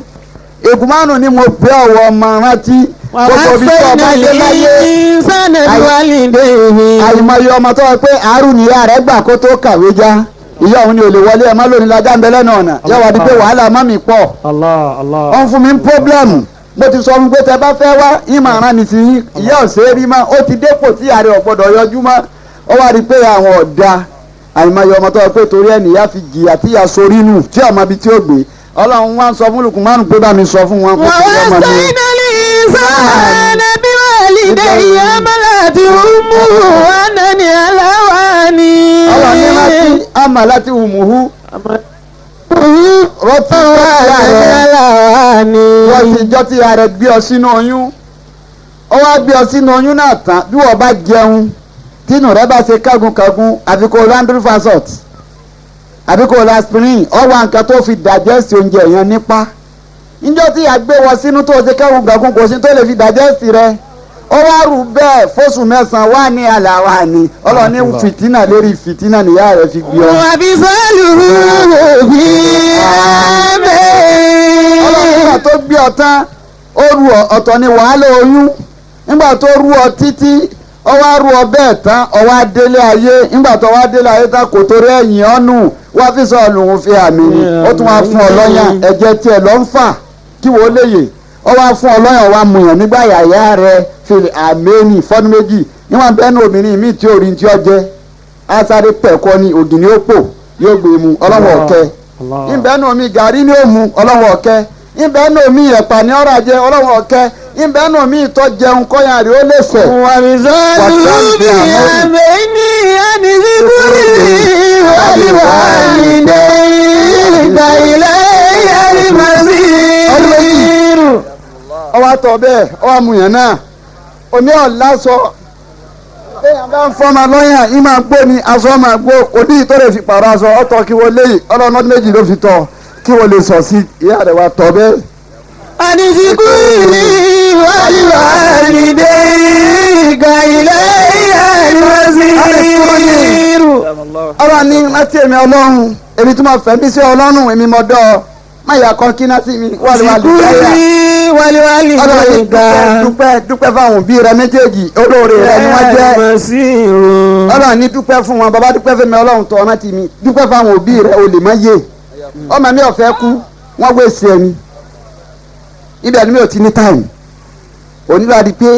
Lukman ní mo pè ọ́ wọ ọmọ rántí gbogbo ibi tó ọba dé láyé الإنسان بوالديه àìmọye ọmọ tó pé àárùn níyà rẹ̀ gbà kó tó kàwé já ìyá òun ni ò lè wọlé ẹ má lónìí lajá ń bẹ lẹ́nu ọ̀nà yóò wá di pé wàhálà má mi pọ̀ Allah Allah. ó ń fún mi ní pọ́blẹ́mù Mo ti sọ fún pé tẹ bá fẹ́ wá ìmọ̀ràn ní ti yín ìyá ọ̀sẹ̀ rí mọ́ ó ti dépò tí ààrẹ ọ̀gbọ́dọ̀ yọjú mọ́ ó wá rí i pé àwọn ọ̀dà àìmọye ọmọ tó yẹ pé torí ẹ̀ nìyá fi jìyà tí ìyá sorí nù tí ọmọ ibi tí ó gbé Ọlọ́run wá ń sọ fún Lukumanu pé bá mi sọ fún wọn pé kí ọmọ mi. ووصينا الإنسان بوالديه حملته أمه وهنا على وهن Ọlọ́run ní láti àmà láti hùmùhù rọtí وهنا على وهن wọ́n ti jọ́ tí ìyá rẹ̀ gbé ọ sínú oyún ó wá gbé ọ sínú oyún náà tán bí wọ́n bá jẹun tínú rẹ bá ṣe kágunkágun àfi kó o landry fasot àbí kó o la aspirin ọ wá nǹkan tó fi digest oúnjẹ yẹn nípa níjọ́ tí ìyá gbé wọ sínú tó ṣe kágunkágun kò sí tó lè fi digest rẹ ó wá rù bẹ́ẹ̀ fóṣù mẹ́sàn-án wà ní àlàwà ni ọlọ́ọ̀ni fìtínà lérí fìtínà nìyá rẹ̀ fi gbé ọ. وفصاله في عامين Ọlọ́run nígbà tó gbé ọ tán ó ru ọ̀tọ̀ ni wàhálà oyún nígbà tó rú ọ títí ó wá rú ọ bẹ́ẹ̀ tán ó wá délé ayé nígbà tó wá délé ayé tán kò torí ẹ̀yìn ọ́nù wá fi sọ lòun fi àmì ni ó tún wá fún ọ lọ́yàn ẹ̀jẹ̀ tiẹ̀ ló ń fà kí wọ́n léyè ó wá fún ọ lọ́yàn wá muyàn nígbà yàyà rẹ fi àmì ní fọ́dún méjì níwọ̀n bẹ́ẹ̀ ní obìnrin míì tí ò rí tí ó jẹ á sáré pẹ̀kọ́ ni ògì ni ó pò yóò gbé mu ọlọ́wọ́ ọ̀kẹ́ ìbẹ́ nù mí gàrí ni ó mu ọlọ́wọ́ ọ̀kẹ́ ìbẹ́ nù mí ẹ̀pà ní ọ̀rọ̀ ajé ọlọ́wọ́ ọ̀kẹ́ ìbẹ́ nù mí ìtọ́ jẹun kọ́yà rẹ̀ ó lè fẹ̀. وفصاله في عامين أن اشكر لي ولوالديك إلي المصير ọwọ́ àtọ̀ bẹ́ẹ̀ ọwọ́ àmúyàn náà omi ọ̀la sọ bẹ́ẹ̀ bá ń fọ́mà lọ́yàn yín máa gbó ni aṣọ máa gbó kò ní ìtọ́rẹ̀ fi pààrọ̀ aṣọ ọ̀tọ̀ kí wọ́n léyìí ọlọ́run ọdún méjì ló fi tọ̀ kí wọ́n lè sọ̀ sí ìyá rẹ̀ wá tọ̀ bẹ́ẹ̀. أن اشكر لي ولوالديك إلي المصير ọlọ́run ní láti èmi ọlọ́run èmi tí mo fẹ́ bí sí ọlọ́run èmi mọ̀ dọ́ ọ má yà kọ́ kí náà sí mi wàlúwàlú dáyà. ولوالديك ọlọ́run dúpẹ́ dúpẹ́ fáwọn òbí rẹ méjèèjì olóore rẹ ni wọ́n jẹ́ المصير ọlọ́run ní dúpẹ́ fún wọn bàbá dúpẹ́ fún mi ọlọ́run tọ́ ọ̀nà tì mí dúpẹ́ fáwọn òbí rẹ o lè má yé ọmọ mi ò fẹ́ kú wọ́n wé sí ẹni ibẹ̀ ni mi ò ti ní táìmù onílàdí pé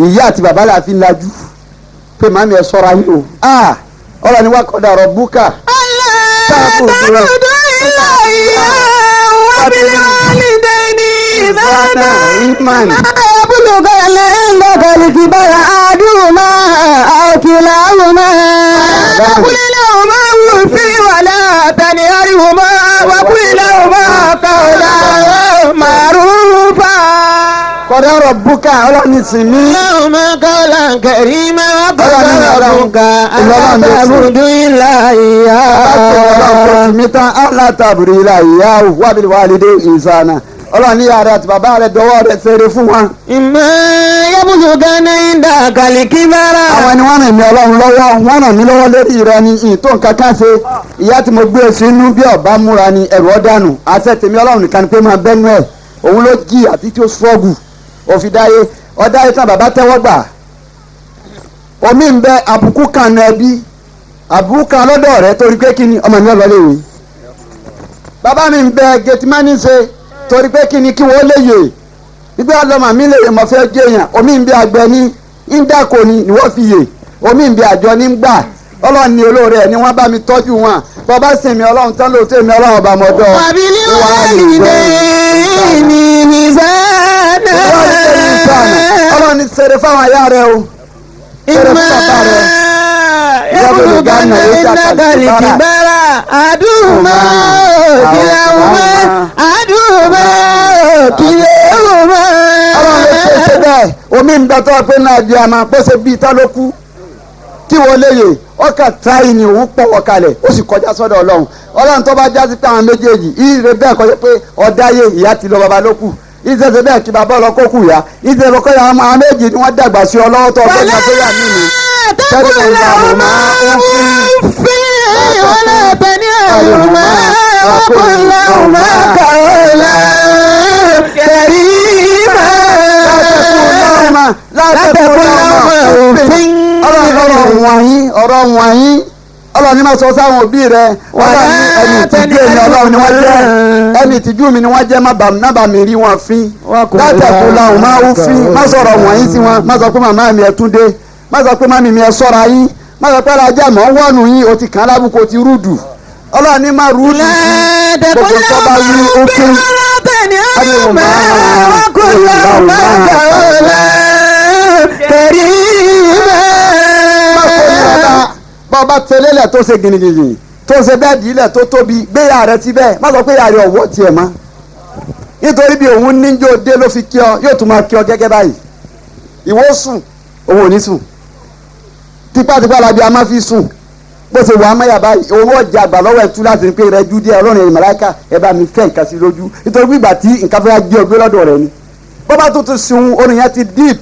ìyá àti bàbá là fi ń lajú pé màmí ẹ sọ́ra yín o ah ọlọ́run ni wà kọ́ dàrọ̀ búkà ألا تعبدوا إلا إياه وبالوالدين إحسانا iman ما يبلغ عندك الكبر أحدهما أو كلاهما لا تقل لهما أف ولا تنهرهما وقل لهما قولا معروفا kọ́ dàrọ̀ búkà ọlọ́run ní sinmi لهما قولا كريما وقضى ربك ألا Ọlọ́run ló sìn. تعبدوا إلا إياه mi tán alátabùrì ilà ìyá wàbí wàlídé ìsànà ọlọ́run ní yàrá àti bàbá rẹ̀ dọwọ́ rẹ̀ ṣeré fún wọn. إما يبلغن عندك الكبر àwọn ni wọ́n ràn mí ọlọ́run lọ́wọ́ wọ́n ràn mí lọ́wọ́ lórí rẹ ni ìyìn tó nǹkan kan ṣe ìyá tí mo gbé sínú bí ọba múra ni ẹ̀rù ọ̀dànù àṣẹ tèmi ọlọ́run nìkan ni pé máa bẹ́nu ẹ̀ òun ló jí àti tí ó ṣọ́ọ̀gù òfin dáyé ọ̀dáyé tán bàbá tẹ́wọ́ gbà omi ń bẹ àbùkù kan nu ẹbí àbùkù kan lọ́dọ̀ rẹ torí pé kí ni ọmọ mi ọlọ́lẹ́wé bàbá mi ń bẹ gẹtìmánì ṣe torí pé kí ni kí wọ́n lè yè ìgbé ọlọ́mọ mi lè mọ̀ fẹ́ jẹ́ èèyàn omi ń bẹ àgbẹ̀ ní ń dàkọ ni ni wọ́n fi yè omi ń bẹ àjọ ní ń gbà ọlọ́run ní olóore ẹ̀ ni wọ́n bá mi tọ́jú wọn bàbá sìn mi ọlọ́run tán lóòótọ́ èmi ọlọ́run ọba mọ́dọ́ وبالوالدين إحسانا ọlọ́run ní ṣeré fáwọn aya rẹ o ṣeré fún bàbá rẹ إما يبلغن عندك الكبر أحدهما أو كلاهما أحدهما أو كلاهما ọlọ́run ló ṣe ṣe bẹ́ẹ̀ omi ń bẹ tọ́ pé náà di àmà bó ṣe bíi tá ló kú kí wọ́n léyè ọkà táyì ni òun pọ̀ wọ̀kalẹ̀ ó sì kọjá sọ́dọ̀ ọlọ́run ọlọ́run tó bá já sí pé àwọn méjèèjì ìrè bẹ́ẹ̀ kọjá pé ọ̀dáyé ìyá ti lọ bàbá ló kù ìṣẹ̀ṣẹ̀ bẹ́ẹ̀ kí bàbá ọlọ́kọ́ kù yá ìṣẹ̀ṣẹ̀ kọ́ ya àwọn méjì ni wọ́n dàgbà sí ọlọ́wọ́ tó ọgbọ́n tó yà mí ni. تقل لهما أف ولا تنهرهما وقل لهما قولا كريما látẹ̀kùn لهما أف ọ̀rọ̀ wọ̀nyí ọ̀rọ̀ wọ̀nyí Ọlọ́run ní má sọ sáwọn òbí rẹ. Ọlọ́run ní ẹni ìtìjú èmi Ọlọ́run ni wọ́n jẹ́, ẹni ìtìjú mi ni wọ́n jẹ́, má bà mí rí wọn fín. Látẹ̀kù làwọn máa ń fín, má sọ̀rọ̀ wọ̀nyí sí wọn, má sọ pé màmá mi ẹ tún dé, má sọ pé màmí mi ẹ sọ́ra yín, má sọ pé alájà mọ̀ ń wọ̀nù yín, o ti kàn án lábùkù, o ti rúdù. Ọlọ́run ní má rúdù sí gbogbo tó bá wí ó kún. Bọ́ọ̀bá tẹlẹ́lẹ̀ tó ṣe gìnìgìnì tó ṣe bẹ́ẹ̀dì ilẹ̀ tó tóbi, gbéyà rẹ ti bẹ́ẹ̀, má sọ pé ìyá rẹ ọ̀wọ́ tiẹ̀ mọ́, nítorí bí òun níjó dé ló fi kí ọ, yóò tún máa kí ọ gẹ́gẹ́ báyìí. Ìwọ sùn, òun ò ní sùn, tipátipá la bí a máa fi sùn. Bó ṣe wà á mọ́yà báyìí, owó ọjà àgbà lọ́wọ́ ẹ̀ tú láti rí pé rẹ jú díẹ̀. Ọlọ́run ẹ̀yìn màláíkà ẹ bá mi fẹ́ nǹkan sí lójú, nítorí pé ìgbà tí nǹkan fẹ́ gbé ọgbẹ́ lọ́dọ̀ rẹ ni. Bó bá tuntun sun, orin yẹn ti deep,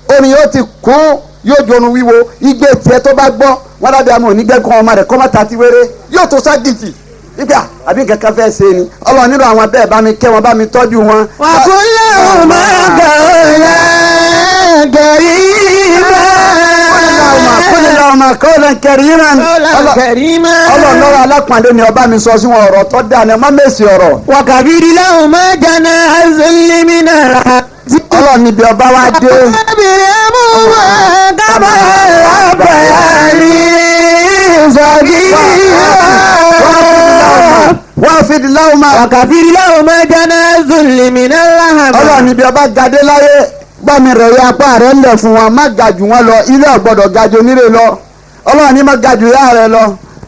orin yẹn ti kún, yóò jọnu wíwo igbe tiẹ̀ tó bá gbọ́ wọn lábẹ́ àmọ́ onígbẹ́kọ̀ ọmọ rẹ̀ kọ́ má ta ti wéré, yóò tó ságìtì nígbà àbí nǹkan kan fẹ́ ṣe ni. Ọlọ́run nílò àwọn bẹ́ẹ̀, bá mi kẹ́ wọn, bá mi tọ́jú wọn. Kúlẹ̀ ọmọ kẹrìíràn. Ọlọ́run lọ́rọ̀ alápọ̀nlé ni ọba mi sọ sí wọn, ọ̀rọ̀ tó dáa ni, ọmọ mèsì ọ̀rọ̀. Wàkàbírí láwọn máa jana azlimina. Ọlọ́run níbi ọba wa dé. Wọ́n fi di láwọn máa. Wàkàbírí láwọn máa jana azlimina láhàmà. Ọlọ́run níbi ọba gadé láyé, gbọ́ mi rẹ̀ ya apá rẹ̀ ńlẹ̀ fún wọn, má ga jù wọn lọ, ilé ọ̀gbọ́dọ̀ ga jù onílé lọ. Ọlọ́run ní má ga jù ìyá rẹ lọ,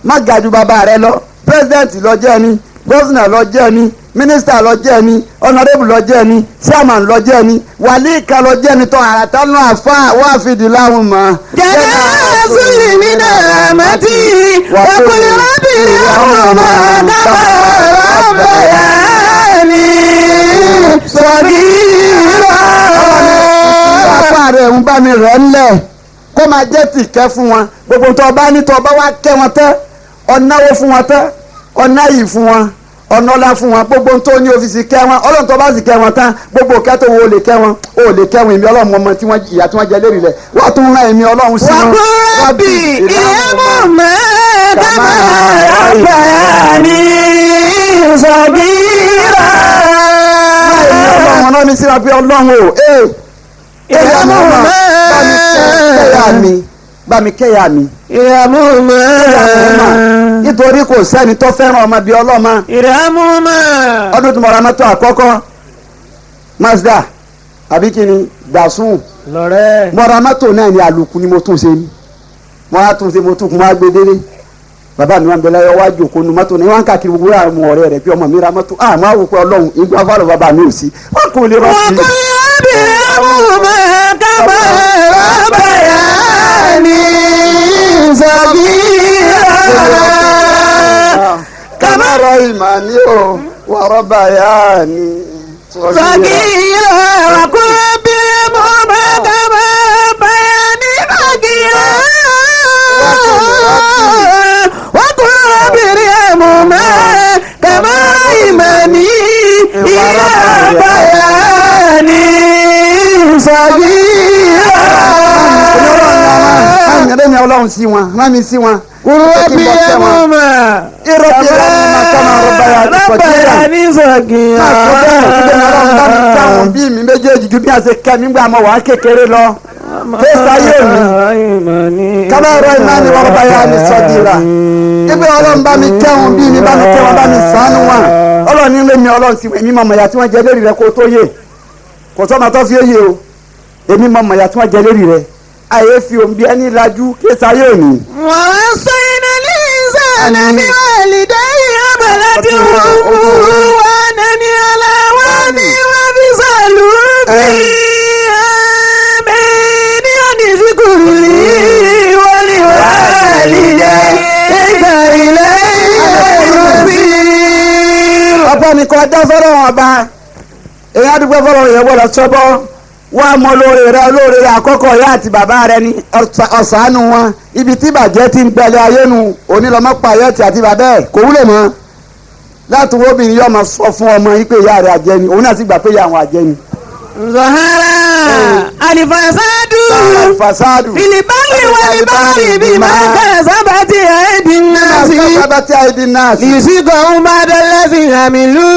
má ga jù bàbá rẹ lọ. Pírẹsidẹ́ǹtì lọ jẹ́ ni, gọ́fìnà lọ jẹ́ ni, mínísítà lọ jẹ́ ni, ọ̀nàrẹ́bù lọ jẹ́ ni, chairman lọ jẹ́ ni, wàlíì kan lọ jẹ́ ni, tọ́ àràtà náà àfa wà fìdí láwùn mọ́. Jana azlimina rahmati wa qul rabbi irhamhuma kama rabbayani saghira. Apá rẹ̀ ń bá mi rẹ̀ ńlẹ̀ kó máa jẹ́ tìkẹ́ fún wọn. Gbogbo tó bá ní, tó bá wá kẹ́ wọn tẹ́, ọ̀náwó fún wọn tẹ́, ọ̀ná yìí fún wọn, ọ̀nọ́lá fún wọn, gbogbo tó ní ọ́fíìsì kẹ́ wọn. Ọlọ́run tó bá sì kẹ́ wọn tán, gbogbo kẹ́ tó wo lè kẹ́ wọn, ó lè kẹ́ wọn. Èmi Ọlọ́run ọmọ tí wọ́n ìyà tí wọ́n jẹ lérí rẹ̀ wọ́n tún rán èmi Ọlọ́run sí wọn. Wa qul rabbi irhamhuma kama rabbayani saghira. Ọlọ́run rán mi síra pé Ọlọ́run o ee kẹ́yà mi, bá mi kẹ́yà mi, Irhamhuma. nítorí kò sẹ́ni tó fẹ́ràn ọmọ bíi ọlọ́mọ. Irhamhuma. Ọdún tí mo ra mọ́tò àkọ́kọ́, Mazda àbí kí ni Datsun, lọ́rẹ́. mo ra mọ́tò náà ní àlùkù ni mo tún ṣe ni, mo á tún ṣe, mo tún kún, mo á gbé délé. Bàbá mi wà ń bẹ láyọ̀ wá jòkó nu mọ́tò ní wọ́n káàkiri gbogbo àwọn ọ̀rẹ́ rẹ̀ bí ọmọ mi ra mọ́tò àmọ́ àwòkọ́ Ọlọ́run ìgbà fáwọn bàbá mi ò sí wọ́n kò lè rọ́ sí i. Wa qul rabbi irhamhuma kama rabbayani saghira. Kama rahimani o wa rabbayani Saghira. Wa qul rabbi irhamhuma kama rabbayani saghira. Wa qul rabbi irhamhuma kama rahimani rabbayani saghira. Ọlọ́run Ọlọ́run sí wọn, rán mi sí wọn. Rabbi irhamhuma Rabbi irhamhuma kama rabbayani saghira. rabbayani saghira. Máa sọ bẹ́ẹ̀ síbẹ̀ ní Ọlọ́run bá mi káwọn bí mi méjèèjì ju bí a ṣe kẹ́ mi gbà mọ́ wàá kékeré lọ. Kéésà ayé mi. Kama rahimani wa rabbayani saghira. Ibi Ọlọ́run bá mi kẹ́wọn bí mi, bá mi kẹ́wọn, bá mi ṣàánú wọn. Ọlọ́run ní lé mi Ọlọ́run sí èmi mọ̀mọ́ ìyá tí wọ́n jẹ lérí rẹ kó tó yé. Kò sọ́mọ tó fi yé o. Èmi mọ̀mọ́ ìyá tí wọ́n jẹ lérí rẹ. Àyè fi òun bí ẹni lajú kéésà ayé mi. ووصينا الإنسان بوالديه حملته أمه وهنا على وهن وفصاله في عامين أن اشكر لي ولوالديك إلي المصير. Ọ̀pọ̀ nìkan dá fọ́rọ̀ wọn bá èyí àdúgbò fọ́rọ̀ yẹn gbọ́dọ̀ sọ́bọ́ wọ́n á mọ olóore rẹ, olóore rẹ àkọ́kọ́ ìyá àti bàbá rẹ ní ọ̀sánú wọn. Ibi tí ìbàjẹ́ ti ń gbẹlẹ̀ ayé nu onílọ́mọ́pá ayé ti àti bàbá ẹ̀ kò wúlò mọ́. Láti wo obìnrin yóò máa sọ fún ọmọ yìí pé ìyá rẹ̀ àjẹ́ ni, òun náà sì gbà pé ìyá àwọn àjẹ́ ni. Zahara. Alifasadu. Alifasadu. Filibari walibari bima kasabati aidi nasi. Kasabati aidi nasi. Liyusiqahum ba'da allazi amilu.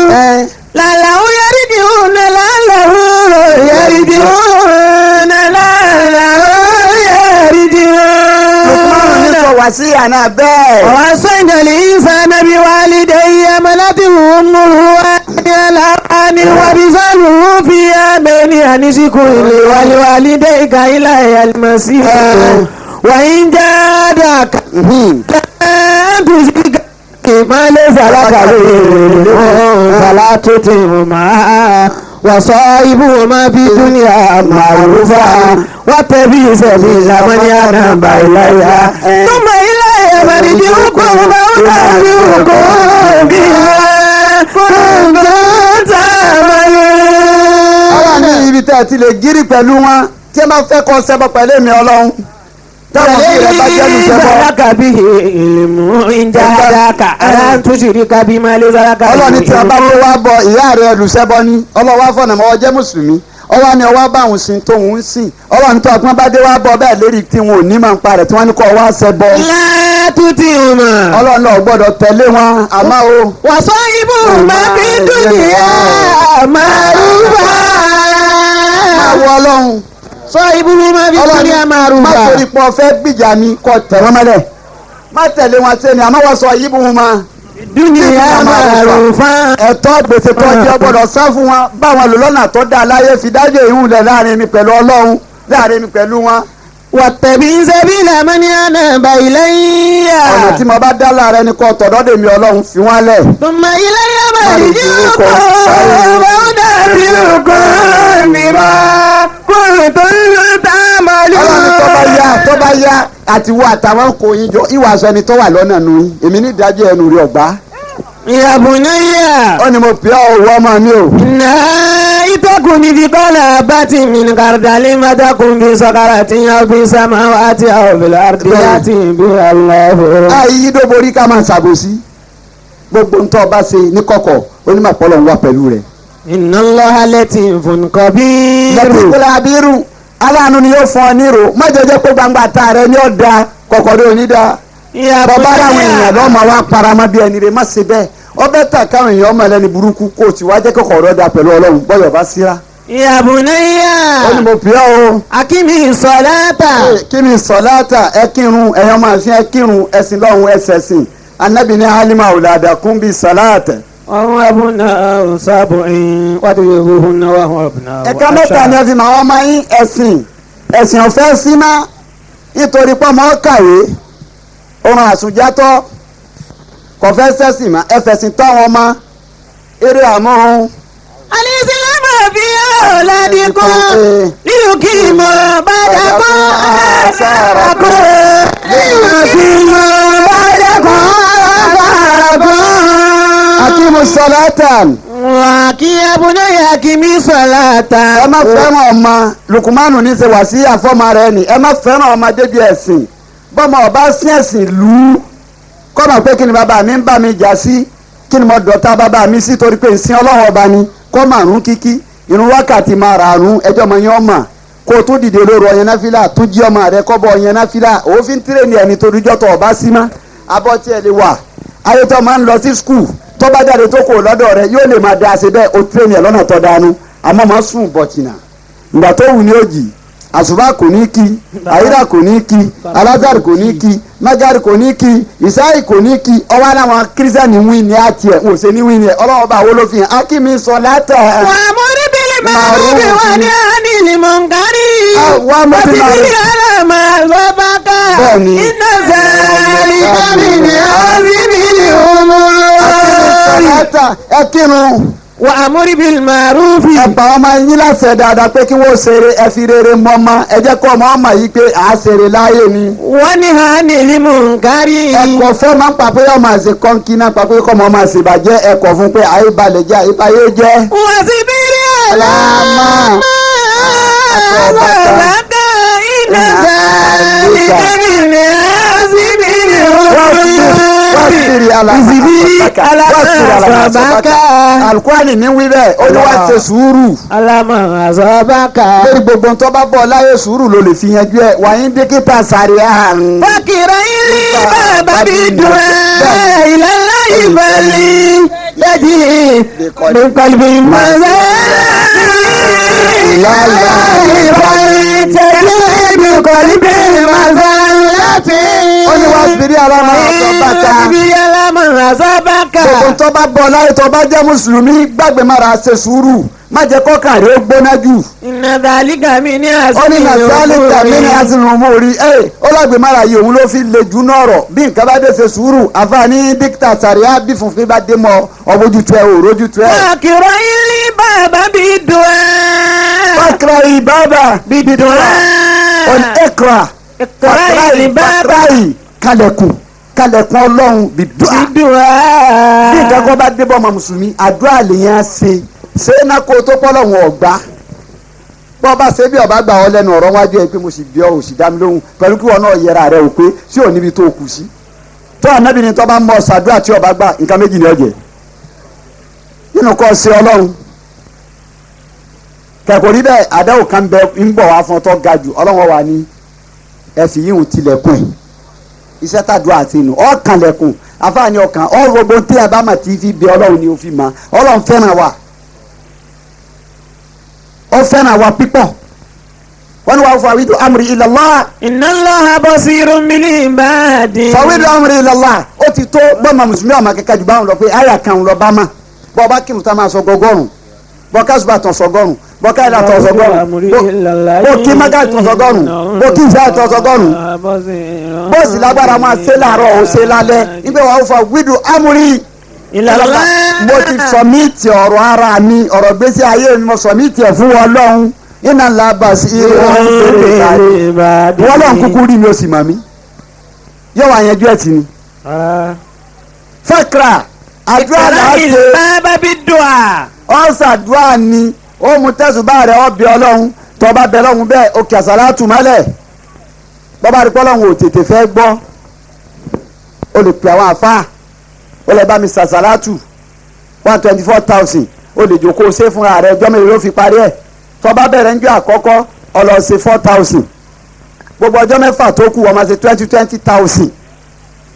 La'allahum yarji'una la'allahum yarji'una la'allahum yarji'una. Lukmanu ní sọ wàsíyà náà bẹ́ẹ̀. ووصينا الإنسان بوالديه حملته أمه وهنا على وفصاله في عامين أن اشكر لي ولوالديك إلي المصير وإن جاهداك أن تشرك ما ليس لك به علم فلا تطعهما وصاحبهما في الدنيا معروفا واتبع سبيل من أناب إلي ثم إلي مرجعكم فأنبئكم بما كنتم تعملون. Ọlọ́run ní ibi tẹ́ ẹ ti lè gírí pẹ̀lú wọn tí ẹ bá fẹ́ kọ́ ṣẹbọ pẹ̀lú èmi Ọlọ́run. Táwọn òbí rẹ̀ bá jẹ́ olùṣẹbọ. لك به علم إن جاهداك على أن تشرك بما ليس لك به Ọlọ́run ní tí a bá علم. ló wá bọ ìyá rẹ̀ olùṣẹbọ ni Ọlọ́run wá fọ̀nà mọ́ ọ jẹ́ mùsùlùmí ọwọ́ ni ọwọ́ bá òun sìn tóun ń sìn Ọlọ́run tó ọgbọ́n bá dé wá bọ bẹ́ẹ̀ lérí tí wọn ò ní máa ń parẹ̀ tí wọ́n ní kọ́ wá ṣẹbọ. لا تطعهما Ọlọ́run náà gbọ́dọ̀ tẹ̀lé wọn àmọ́ o. وصاحبهما في الدنيا معروفا Máa wọ Ọlọ́run. صاحبهما في الدنيا má معروفا torí pé o fẹ́ gbìjà mi kọ tẹ̀ wọ́n mọ́lẹ̀ má tẹ̀lé wọn sẹ́ni àmọ́ wọ́n sọ yíbu wọn ma. الدنيا معروفا ẹ̀tọ́ gbèsè tó jẹ́ gbọ́dọ̀ sá fún wọn bá wọn lò lọ́nà tó dáa láyé fi dájọ́ ìhùn lẹ̀ láàrin mi pẹ̀lú Ọlọ́run láàrin mi pẹ̀lú wọn. واتبع سبيل من أناب إلي ọ̀nà tí mo bá dá láàrin ni kò tọ̀dọ̀ dèmi Ọlọ́run fi wọ́n lẹ̀. ثم إلي مرجعكم فأنبئكم بما كنتم Ọlọ́run ní tó bá تعملون yá tó bá yá àti wo àtàwọn kò yín jọ ìwà aṣọ ẹni tó wà lọ́nà nu yín èmi ní ìdájọ́ ẹnu rí ọ̀gbá. يا بني ó ní mo pè ọ́ òwò ọmọ mi o. إنها تكن مثقال حبة من خردل فتكن في صخرة أو في السماوات أو في الأرض يأت بها الله. Àyí dóborí ká máa ṣàbòsí gbogbo ntọ́ bá ṣe ní kọ̀kọ̀ onímọ̀ pọ́lọ̀ ń wà pẹ̀lú rẹ̀. إن الله لطيف خبير. Lẹ́tìkúlẹ̀ abiru aláàánú ni yóò fún ọ nírò má jẹjẹ pé gbangba ta rẹ ní ọ̀dà kọ̀kọ̀ rẹ ò ní da. يا Bàbá àwọn èèyàn بني lọ́mọ wa paramọ́ bí ẹni rẹ má ṣe bẹ́ẹ̀ ọbẹ̀ tà káwọn èèyàn ọmọ ẹlẹ́ni burúkú kó o sì wá jẹ́ kọ̀kọ̀ rẹ da pẹ̀lú Ọlọ́run bọ́yọ̀ bá síra. يا بني Ó ní mo pè ọ́ o. أقم الصلاة Kí ni sọ̀láàtà ẹ kírun ẹ̀yàn máa fi ẹ kírun ẹ̀sìn lọ́hùn ẹ̀sẹ̀ sìn Anábì ní halima ọ̀làdàkùn bíi sọ̀láàtà. وهم أبناء سبع واضربوهن وهم أبناء Ẹ̀ka mẹ́ta ni ẹ fi màá ọmọ yín ẹ̀sìn ẹ̀sìn ọ̀fẹ́ sí má nítorí pé ọmọ kàwé orun àsùnjátọ́ kò fẹ́ sẹ́sìn má ẹ fẹ̀sìn tọ́ àwọn ọmọ eré àmọ́hún. الإسلام في أولادكم ليقيموا بعدكم آثاركم ليقيموا بعدكم آثاركم. Akímu sọláàtà وكي يا بني أقم الصلاة. Ẹ má fẹ́ràn ọmọ Lukumanu ní ṣe wà sí àfọ́mọ rẹ ni ẹ má fẹ́ràn ọmọ débi ẹ̀sìn bọ́mọ ọba sí ẹ̀sìn lù ú kọ́mọ pé kí ni bàbá mi ń bá mi jà sí kí ni mo dọ̀tá bàbá mi sí torí pé ìsìn Ọlọ́run ọba ni kọ́ màrún kíkí irun wákàtí máa rà àrùn ẹjọ́ ọmọ yẹn ọmọ kó o tún dìde lóru ọyẹn náfìlà tún jí ọmọ rẹ kọ́ bọ ọyẹn náfìlà òfin tírèèni ẹni torí jọ́tọ̀ ọba sí mọ́ abọ́ tí ẹ lè wà ayé tó máa ń lọ sí skul tó bá jáde tó kò lọ́dọ̀ rẹ yóò lè máa da ṣe bẹ́ẹ̀ o tírèèni ẹ̀ lọ́nà tó dánú àmọ́ máa sùn bọ̀tìnà ìgbà tó wù ní òjì àsùbá kò ní kí àyíra kò ní kí alázàrì kò ní kí mágàrì kò ní kí ìsáì kò ní kí ọwọ́ aláwọn kírísítẹ́nì wí ní àti ẹ̀ ń ṣe ní wí ní ẹ̀ ọlọ́wọ́ bá wo ló fi hàn ákíní sọ látẹ̀. وأمر بالمعروف وانه عن المنكر وأمر بالمعروف. واصبر على ما أصابك Bẹ́ẹ̀ni. إن ذلك من عزم الأمور. Sọláta ẹ kírun وأمر بالمعروف ẹ pa ọmọ yín láṣẹ dáadáa pé kí wọ́n ṣeré ẹ fi rere mọ́ ọmọ ẹ jẹ́ kó ọmọ ọmọ yìí pé à á ṣeré láyé ni. وانه عن المنكر Ẹ̀kọ́ fẹ́ máa ń pa pé ọmọ àṣẹ kọ́ńkì náà pa pé kọ́ ọmọ ọmọ àṣẹ ìbàjẹ́ ẹ̀kọ́ fún pé àyíbalẹ̀ jẹ́ àyíbayé jẹ́. واصبر على ما ما أصابك إن ذلك من عزم الأمور. Wàsírí Alama asabaka. Alukurani ní wí bẹ́ẹ̀ ó ní wá ṣe sùúrù. Alama asabaka. Lórí gbogbo tó bá bọ̀ láyé sùúrù ló lè fi yanjú ẹ̀ wàyí dókítà sáré àrùn. Fákìrá ilé bàbá bí dùn ẹ́ ìlànà ìbẹ̀lì lẹ́jì nípalùbí mọ̀lẹ́. Ìlànà ìbẹ̀lì tẹ̀lé nípalùbí mọ̀lẹ́. Ó ní wá sírí alámọ̀ àsọ̀bàkà. Sírí alámọ̀ àsọ̀bàkà. Gbogbo tó bá bọ̀ láyé tó bá jẹ́ mùsùlùmí gbàgbé mára ṣe sùúrù má jẹ́ kọ́kàn rẹ̀ ó gbóná jù. Iná dàlíkà mi ní àsìlè ó ní nàzálìkà mi ní àsìlè òmùrí ẹ ó lágbè mára yìí òun ló fi le jù náà rọ̀ bí nǹkan bá dé ṣe sùúrù àfààní díkítà sàríà bí funfun bá dé mọ ọbójútu ẹ òrójútu ẹ. Fákìrọ̀ ilé bàbá bí dùn ẹ́. Fákìrọ̀ yìí bàbá bí dùn ẹ́. ọ̀n ẹ̀kra fàkìrọ̀ kalẹ̀kùn kalẹ̀kùn ọlọ́run bí dùn Bí dùn ẹ́. bí nǹkan kan bá dé bọ́ ọmọ mùsùlùmí àdúrà lèyàn ṣe ṣé náà kó tó pọ́ lọ́hùn ọ̀gbá bọ́ bá ṣe bí ọba gbà ọ lẹ́nu ọ̀rọ̀ wájú ẹ pé mo sì bí ọ ò sì dá mi lóhùn pẹ̀lú kí wọn náà yẹra rẹ ò pé sí ò níbi tó o kù sí tó ànábì ni tó bá mọ ṣàdúrà tí ọba gbà nǹkan méjì ni ó jẹ́ nínú kọ́ ṣe ọlọ́run kẹ̀kọ́ rí bẹ́ẹ̀ àdáwò kan bẹ ń bọ̀ wá fún ọ tó ga jù ọlọ́run wà ní ẹ fi yíhun tilẹ̀kùn ẹ̀ iṣẹ́ tàdúrà àti inú ọ̀kànlẹ̀kùn àfààní ọkàn ọ̀rọ̀ gbogbo tí a bá mà ti fi bẹ ọlọ́run ni ó fi mà ọlọ́run fẹ́ràn wa ó fẹ́ràn wa pípọ̀ wọ́n ní wàá fawidu amri ilallah. Inna Allaha basirun bil ibadi. fawidu amri ilallah ó ti tó bọ́ọ̀mà mùsùlùmí ọ̀mà kẹ́kẹ́ jù báwọn lọ pé àyà kan lọ bá mà bọ́ ọba kírun tá máa sọ gọgọ́rùn bọ́ kásùbà tán sọgọ́rùn bọ́ káyìlá tán sọgọ́rùn bó kí mága tán sọgọ́rùn bó kí ìfẹ́ tán sọgọ́rùn bó sì lágbára máa ṣe láàárọ̀ ó ṣe lálẹ́ nígbà wàá fawidu amri ilallah. mo ti sọmíìtì ọ̀rọ̀ ara mi ọ̀rọ̀ gbèsè ayé mi mo sọmíìtì ẹ̀ fún Ọlọ́run iná làbà sí wọ́n lọ́n kúkú rí mi ó sì mọ̀ mí yóò wá yanjú ẹ̀ tì ní. fẹ́kra àdúrà là á ṣe Bàbá bí dùn à. ọ̀sàdúrà ni ó mu tẹ̀sùbá rẹ̀ ó bẹ Ọlọ́run tó bá bẹ Ọlọ́run bẹ́ẹ̀ ó kí àsálàtù mọ́lẹ̀ bọ́bá rí pọ́lọ́run ò tètè fẹ́ gbọ́ ó lè pè àwọn àfáà ó lè bá mi sàṣàlátù 124,000 ó lè jókòó ṣe fúnra rẹ̀ ọjọ́ mélòó ló fi parí ẹ̀ tó bá bẹ̀rẹ̀ ń jọ àkọ́kọ́ ó lọ ṣe 4,000 gbogbo ọjọ́ mẹ́fà tó kù ó máa ṣe 20,000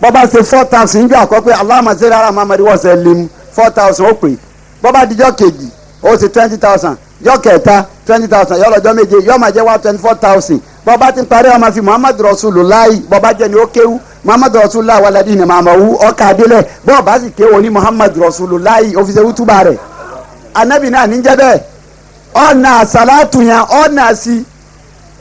bó bá ṣe 4,000 ń jọ àkọ́kọ́ Allahumma salli ala Muhammad wọ́n ṣe lim 4,000 ó pè bó bá dijọ́ kejì ó ṣe 20,000 jọ́ kẹta 20,000 yọ lọ́jọ́ méje yọ máa jẹ́ 124,000 bó bá ti ń parí ó máa fi Muhammad Rasulullahi bó bá jẹ́ ni ó kéwú Muhammad Rasulullah waladi ni màmá wú ọkà adélẹ̀ bó bá sì kéwú ní Muhammad Rasulullahi ó fi ṣe wútúbà rẹ̀ anabi náà ní jẹ́ bẹ́ẹ̀ ọ̀nà àsálàtù yẹn ọ̀nà sí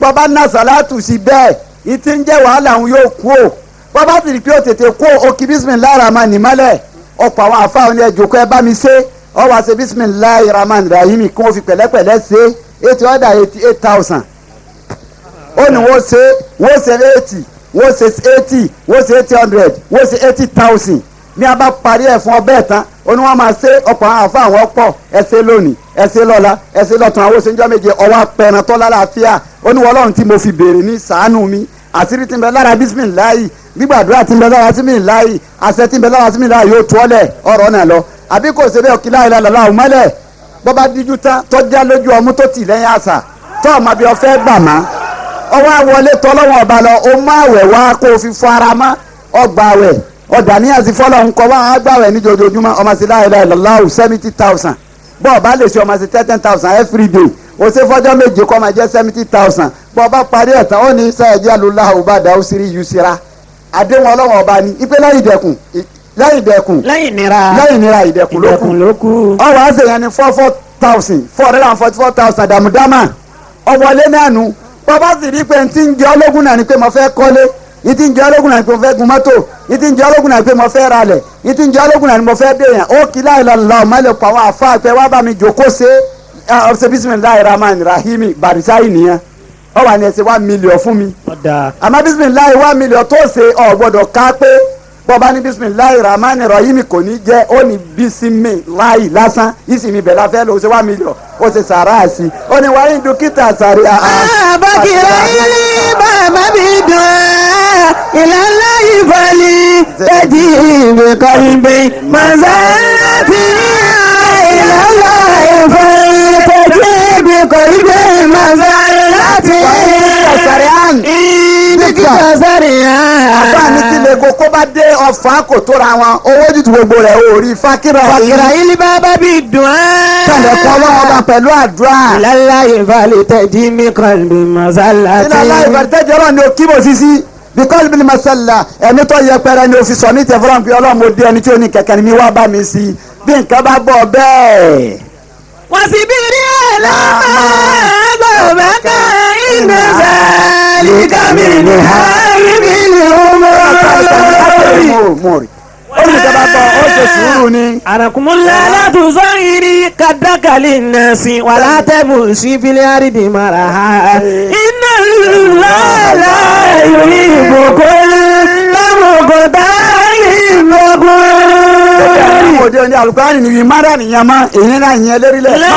bó bá ná àsálàtù sí bẹ́ẹ̀ ìtí ń jẹ́ wàhálà òun yóò kú o bó bá sì rí pé ó tètè kú o kí bisimilahi rahman nímọ́lẹ̀ ọ̀pọ̀ àwọn àfa òní ẹ̀jọ̀kọ́ ẹ bá mi ṣe ọ wá ṣe bisimilahi rahman rahim kí wọ́n fi pẹ̀lẹ́pẹ̀lẹ́ ṣe 888,000 ó ní wọ́n ṣe wọ́n ṣe 80 wọ́n ṣe 80 wọ́n ṣe 800 wọ́n ṣe 80,000 ní a bá parí ẹ̀ fún ọbẹ̀ tán ó ní wọ́n máa ṣe ọ̀pọ̀ àwọn àfa àwọn ọ̀pọ̀ ẹ ṣe lónìí ẹ ṣe lọ́la ẹ ṣe lọ́tún àwọn oṣù méje ọwọ́ apẹ̀rẹ̀ tọ́lá láàfíà ó ní wọ́n Ọlọ́run tí mo fi béèrè ní ṣàánú mi àṣírí tí ń bẹ lára bísímìláì gbígbàdúrà tí ń bẹ lára bísímìláì àṣẹ tí ń bẹ lára bísímìláì yóò tó ọlẹ̀ ọ̀rọ̀ náà lọ àbí kò ṣe bẹ́ẹ̀ kí láìla lọ́la ò mọ́lẹ̀ bọ́ bá díjú tán tọ́já lójú ọmú tó tì lẹ́yìn àṣà tọ́ ọmọ bí ọfẹ́ gbà má ọwọ́ àwọlé tọ́lọ́wọ́n ọba lọ ó má àwẹ̀ wá kó o fi fọ ara mọ́ ọgbà àwẹ̀ ọ̀dà ní àti fọlọ́ ń kọ́ wá àgbàwẹ̀ ní jojoojúmọ́ ọmọ sí láìla lọ́la 70,000 bọ́ ọba lè ṣe ọmọ sí 10,000 every day ó ṣe fọjọ́ méje kọ́ máa jẹ́ 70,000 bọ́ ọba parí ẹ̀ tán ó ní sẹ́ẹ̀jì alùláhùn ọba dàó sírí yusira àdéhùn ọlọ́wọ́n ọba ni ipe lẹ́yìn ìdẹ̀kùn lẹ́yìn ìdẹ̀kùn lẹ́yìn nira lẹ́yìn nira ìdẹ̀kùn ló kù ló kù. ọwọ́ àṣẹ yẹn ni 4,444,000 dàmúdámà ọwọ́lé náà nu bàbá sì rí pé ntí ń jẹ ọlọ́gùn náà ni pé mo fẹ́ kọ́lé ntí ń jẹ ọlọ́gùn náà ni pé mo fẹ́ gun mọ́tò ntí ń jẹ ọlọ́gùn náà ni pé mo fẹ́ ralẹ̀ ntí ń jẹ ọlọ́gùn náà ni mo fẹ́ dèèyàn ó kí láìlọ́lá ọ̀mọ́lẹ̀ pa àwọn àfa àpẹ wá bá mi jòkó ṣe ọ̀sẹ̀ bisimilayi rahman rahimi barisayi nìyẹn ọ wà ní ẹsẹ̀ 1 million fún mi àmọ́ bisimilayi 1 million tó ṣe ọ̀ gbọ́dọ̀ ká pé bọ́ba ní bisimilayi rahman rahimi kò ní jẹ́ ó ní bisimilayi lásán ìsinmi bẹ̀rẹ̀ afẹ́ ló ṣe 1 million ó ṣe sàrà sí i ó ní wàá ní dókítà sàrí àá. Bàbá فاكرين بابا بدعاء إلى الله فلتجي بقلبي مزالتي إلى الله فلتجي بقلبي مزالتي Àbá ní tí lè kókó bá dé ọ̀fà kò tóra wọn owó jùtù gbogbo rẹ̀ ò rí fákìrà yìí. فاكرين بابا بدعاء Kàlẹ̀kọ́ ọlọ́wọ́ bá pẹ̀lú àdúrà. إلى الله فلتجي بقلبي مزالتي Iná aláìbàtẹ́jọ́ ọlọ́run ni o kíbo sisi bíkọ́lì bí masala ẹni tó yẹpẹrẹ ni o fi sọ ní tẹ̀fọ́rọ̀ pé ọlọ́run mo dé ẹni tí ó ní kẹ̀kẹ́ ni mi wá bá mi sí bí nǹkan bá bọ̀ bẹ́ẹ̀. واصبري على ما أصابك إن ذلك من عزم الأمور Ó ní nǹkan bá bọ̀ ó ṣe sùúrù ni. أراكم الله لا تظاهري قدك للناس ولا تمشي في الأرض مرحا إن الله لا يحب كل مختال فخور Òde òní alukóhánì ni ìmárà nìyẹn mọ́ èyí náà yẹn lérílẹ̀. لا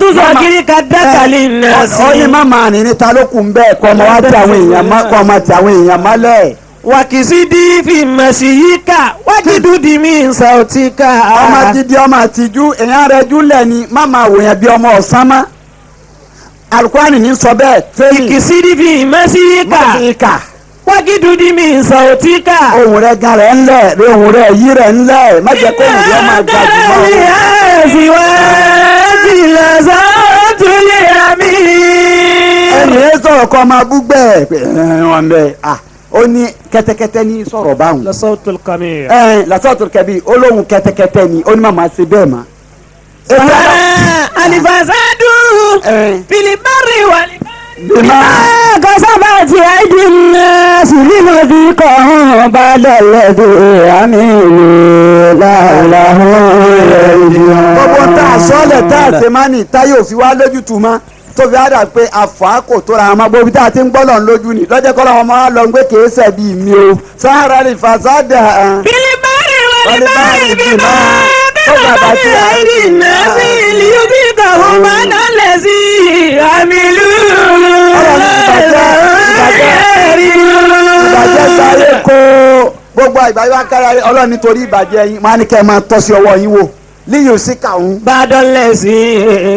تظاهري قدك للناس Ó ní má máa ní ní ta ló kù ń bẹ́ẹ̀ kọ́ ọmọ wa ti àwọn èèyàn mọ́ kọ́ ọmọ ti àwọn èèyàn mọ́lẹ̀. wakisidi fi masiyika wajidudi min sautika. Ọmọ dídí ọmọ àtijú èèyàn rẹ̀ júlẹ̀ ni má máa wòyàn bí ọmọ ọ̀sán mọ́. Alukóhánì ní sọ bẹ́ẹ̀ tẹ́lẹ̀. Ikisidi fi masiyika Mọ́síkà. wajidudi min sautika. Ohùn rẹ̀ gan rẹ̀ ńlẹ̀ rí ohùn rẹ̀ yí rẹ̀ ńlẹ̀ má jẹ́ kó ohùn rẹ̀ máa ga jù mọ́. Ẹnì yẹn sọ̀rọ̀ kọ́ máa búgbẹ́ pé ẹ̀ wọ́n bẹ́ẹ̀ à ó ní kẹ́tẹ́kẹ́tẹ́ ní sọ̀rọ̀ báwọn. Lasautul kamir. Ẹ̀ lásọ̀tò kẹ́bí ó lóhùn kẹ́tẹ́kẹ́tẹ́ ni ó ní màmá ṣe bẹ́ẹ̀ mọ́. Alifasadu Ẹ̀ filibari wali. bímọ كسبت أيدي الناس لنذيقهم بعد الذي عملوا لعلهم يرجعون. gbogbo tá a sọ́ọ̀lẹ̀ tá a ṣe máa ní táyé òfin wá lójútu mọ́ tó fi á dà pé àfà kò tóra àmọ́ gbogbo tá a ti ń gbọ́dọ̀ lójú ni lọ́jọ́ kọ́ làwọn ọmọ wa lọ ń gbé kèé sẹ̀bi mi o sáárà lè fàṣádà. بالبر والبحر بما كسبت أيدي الناس ليذيقهم بعد الذي عملوا ìbàjẹ́ sáré kó gbogbo ìbàjẹ́ wa kára ọlọ́run nítorí ìbàjẹ́ yín máa ní kẹ́ ẹ máa tọ́ sí ọwọ́ yín wò líyìn sí kàún. بعد الذي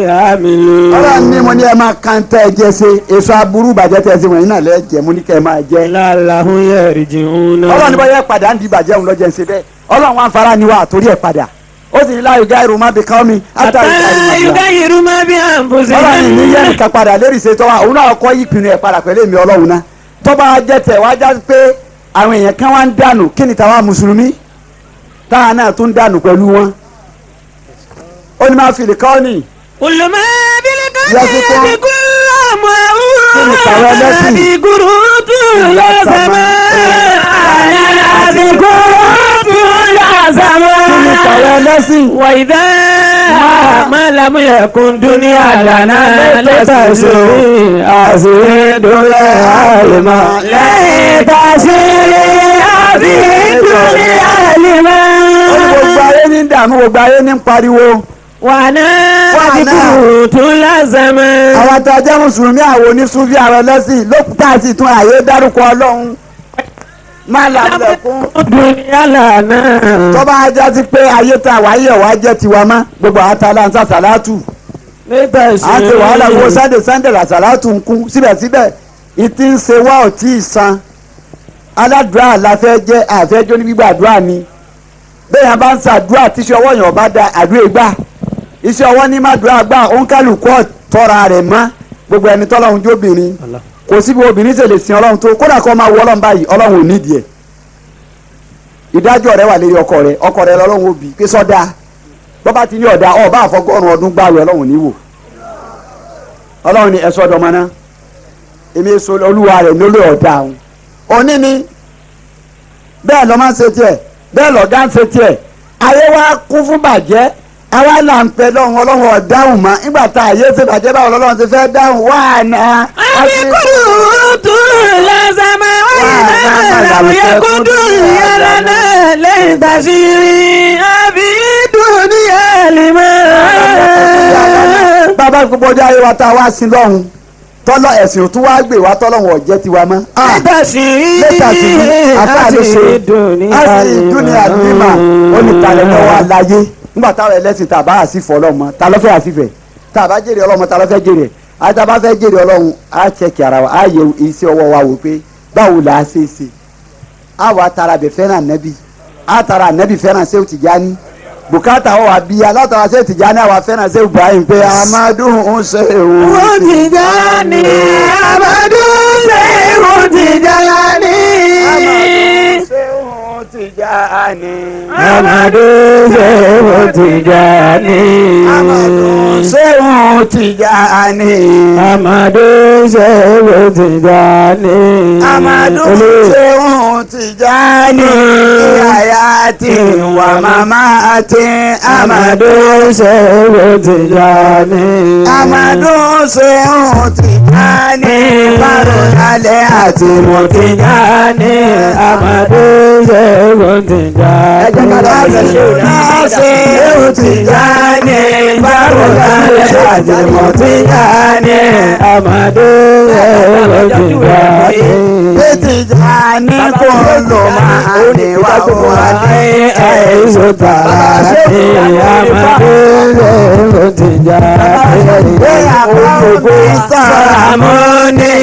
عملوا ọlọ́run ní mo ní ẹ máa kan tẹ́ ẹ jẹ ṣe èso aburú ìbàjẹ́ tẹ́ ẹ ṣe wọ̀nyí náà lẹ́ẹ̀jẹ̀ mo ní kẹ́ ẹ máa jẹ. لعلهم يرجعون. ọlọ́run ní bá yẹ padà ń di ìbàjẹ́ òun lọ́jọ́ ń ṣe bẹ́ẹ̀ ọlọ́run wa ń fara ni wa àtòrí ẹ̀ padà ó sì ní láyò gáírù má bi kọ́ mi. حتى يغيروا ما بأنفسهم. ọlọ́run ní yẹn nìkan padà lérí ṣe tọ́wọ́ òun náà kọ́ ìpinnu ẹ̀ padà pẹ̀lú èmi ọlọ́run náà tọ́ba jẹ́ tẹ̀ wá já pé àwọn èèyàn kan wá ń dànù kí ni tàwa mùsùlùmí táwa náà tún dànù pẹ̀lú wọn. ó ní máa fìlì kọ́ ni كل ما بالقلب Yasiko. بكل Kí ni tàwọn ẹlẹ́sìn? بقروت لا سماء بقروت لا kí ni tàwọn سماء ẹlẹ́sìn. وإذا ما لم يكن دنيا لنا لتسري أزيد العلم لتسري أزيد العلم ó ní gbogbo ayé ní dààmú gbogbo ayé ní pariwo. وأنا وأنا بقروت لا زمان àwọn tá a jẹ́ mùsùlùmí àwọn onísúfí àwọn ẹlẹ́sìn lókùtà sì tún àyè dárúkọ ọlọ́run má làlẹ́kùn. دنيا لنا tọ́ba ajá sí pé ayé tá a wáyé ọ̀wá jẹ́ tiwa mọ́ gbogbo àwọn tá a láǹsà sàlátù à ń ṣe wàhálà wo sunday sunday làṣàlátù ń kún síbẹ̀síbẹ̀ ìtì ń ṣe wá ò tí ì san aládùúrà la fẹ́ jẹ́ àfẹ́jọ́ ní gbígbà àdúrà ni bẹ́ẹ̀ yẹn bá ń ṣàdúrà tíṣe ọwọ́ yẹn ọba da àdúrà gbà iṣẹ́ ọwọ́ ní má dúrà gbà òǹkàlùkọ́ tọ́ra rẹ̀ mọ́ gbogbo ẹni tọ́lọ́run jóbìnrin kò síbi obìnrin ṣe lè sin ọlọ́run tó kódà kó máa wọ ọlọ́run báyìí ọlọ́run ò nídìí ẹ̀ ìdájọ́ rẹ̀ wà lérí ọkọ rẹ̀ ọkọ rẹ̀ lọ́lọ́run ó bi pé sọ́dá bọ́bá ti ní ọ̀dà ọba àfọgọ́rùn ọdún gbààwẹ̀ ọlọ́run ní wò ọlọ́run ní ẹ̀sọ́ ọdọmọ náà èmi èso olúwa rẹ̀ ní olú ọ̀dà òun òní ni bẹ́ẹ̀ lọ́ máa ń ṣe tiẹ̀ bẹ́ẹ̀ lọ́gá ń ṣe tiẹ̀ ayé wa kún fún bàjẹ́ àwa là ń pẹ lọ́hùn ọlọ́run ọ̀dáhùn mọ́ nígbà tá ayé ṣe bàjẹ́ báwo lọ́lọ́run ti fẹ́ dáhùn wà á Àbíkúrú lásàmà wáyé làmúyẹ́kúndú yàrá lẹ́yìn tàṣírí àbídùn yàlímọ́. bàbá gbogbo ọjọ́ ayé wa tá a wá sí lọ́hùn Tọ́lọ́ ẹ̀sìn ò tún wá gbè wá tọ́lọ́wọ̀n ọ̀jẹ́ tiwa mọ́. Lẹ́tà lẹ́tà sí àfa ló ṣe àti ìdúni àdìmà ó ní talẹ̀ lọ́wọ́ aláyé nígbà táwọn ẹlẹ́sìn tá a bá àsìfọ́ ọlọ́mọ ta ló fẹ́ àsìfẹ́ tá a bá jèrè ọlọ́mọ ta ló fẹ́ jèrè àti tá a bá fẹ́ jèrè ọlọ́run á ṣẹ́kì ara wa á yẹ iṣẹ́ ọwọ́ wa wò pé báwo là á ṣe é ṣe á wà á tara bẹ̀ fẹ́ràn nẹ́bí á tara nẹ́bí fẹ́ràn Ṣéhù Tìjání bùkátà wà bí alátara Ṣéhù Tìjání àwa fẹ́ràn Ṣéhù Ibrahim pé amadu ń ṣe òun Tijani, Amadu Sehu Tijani. Ṣéhù Tìjání. Amadu Sehu Tijani. Amadu Ṣéhù Tìjání. Amadu Sehu Tijani. Amadu Ṣéhù Tìjání. Ìyá ti wà màmá ti Amadu. Amadu Sehu Tijani. Amadu Ṣéhù Tìjání. Bárò lálẹ́ àti Tijani, Amadu Sehu Tijani. Ẹ jẹ́ ká lọ sí Ṣéhù Ṣéhù Tìjání. Bárò lálẹ́ àti Tijani, Amadu Sehu Tijani. Tìjání kò lò máa ní wà wà ní. Àìsàn tààrí Amadu Sehu Tijani. Ṣé àpá òbí sọ̀rọ̀ Sàmúni.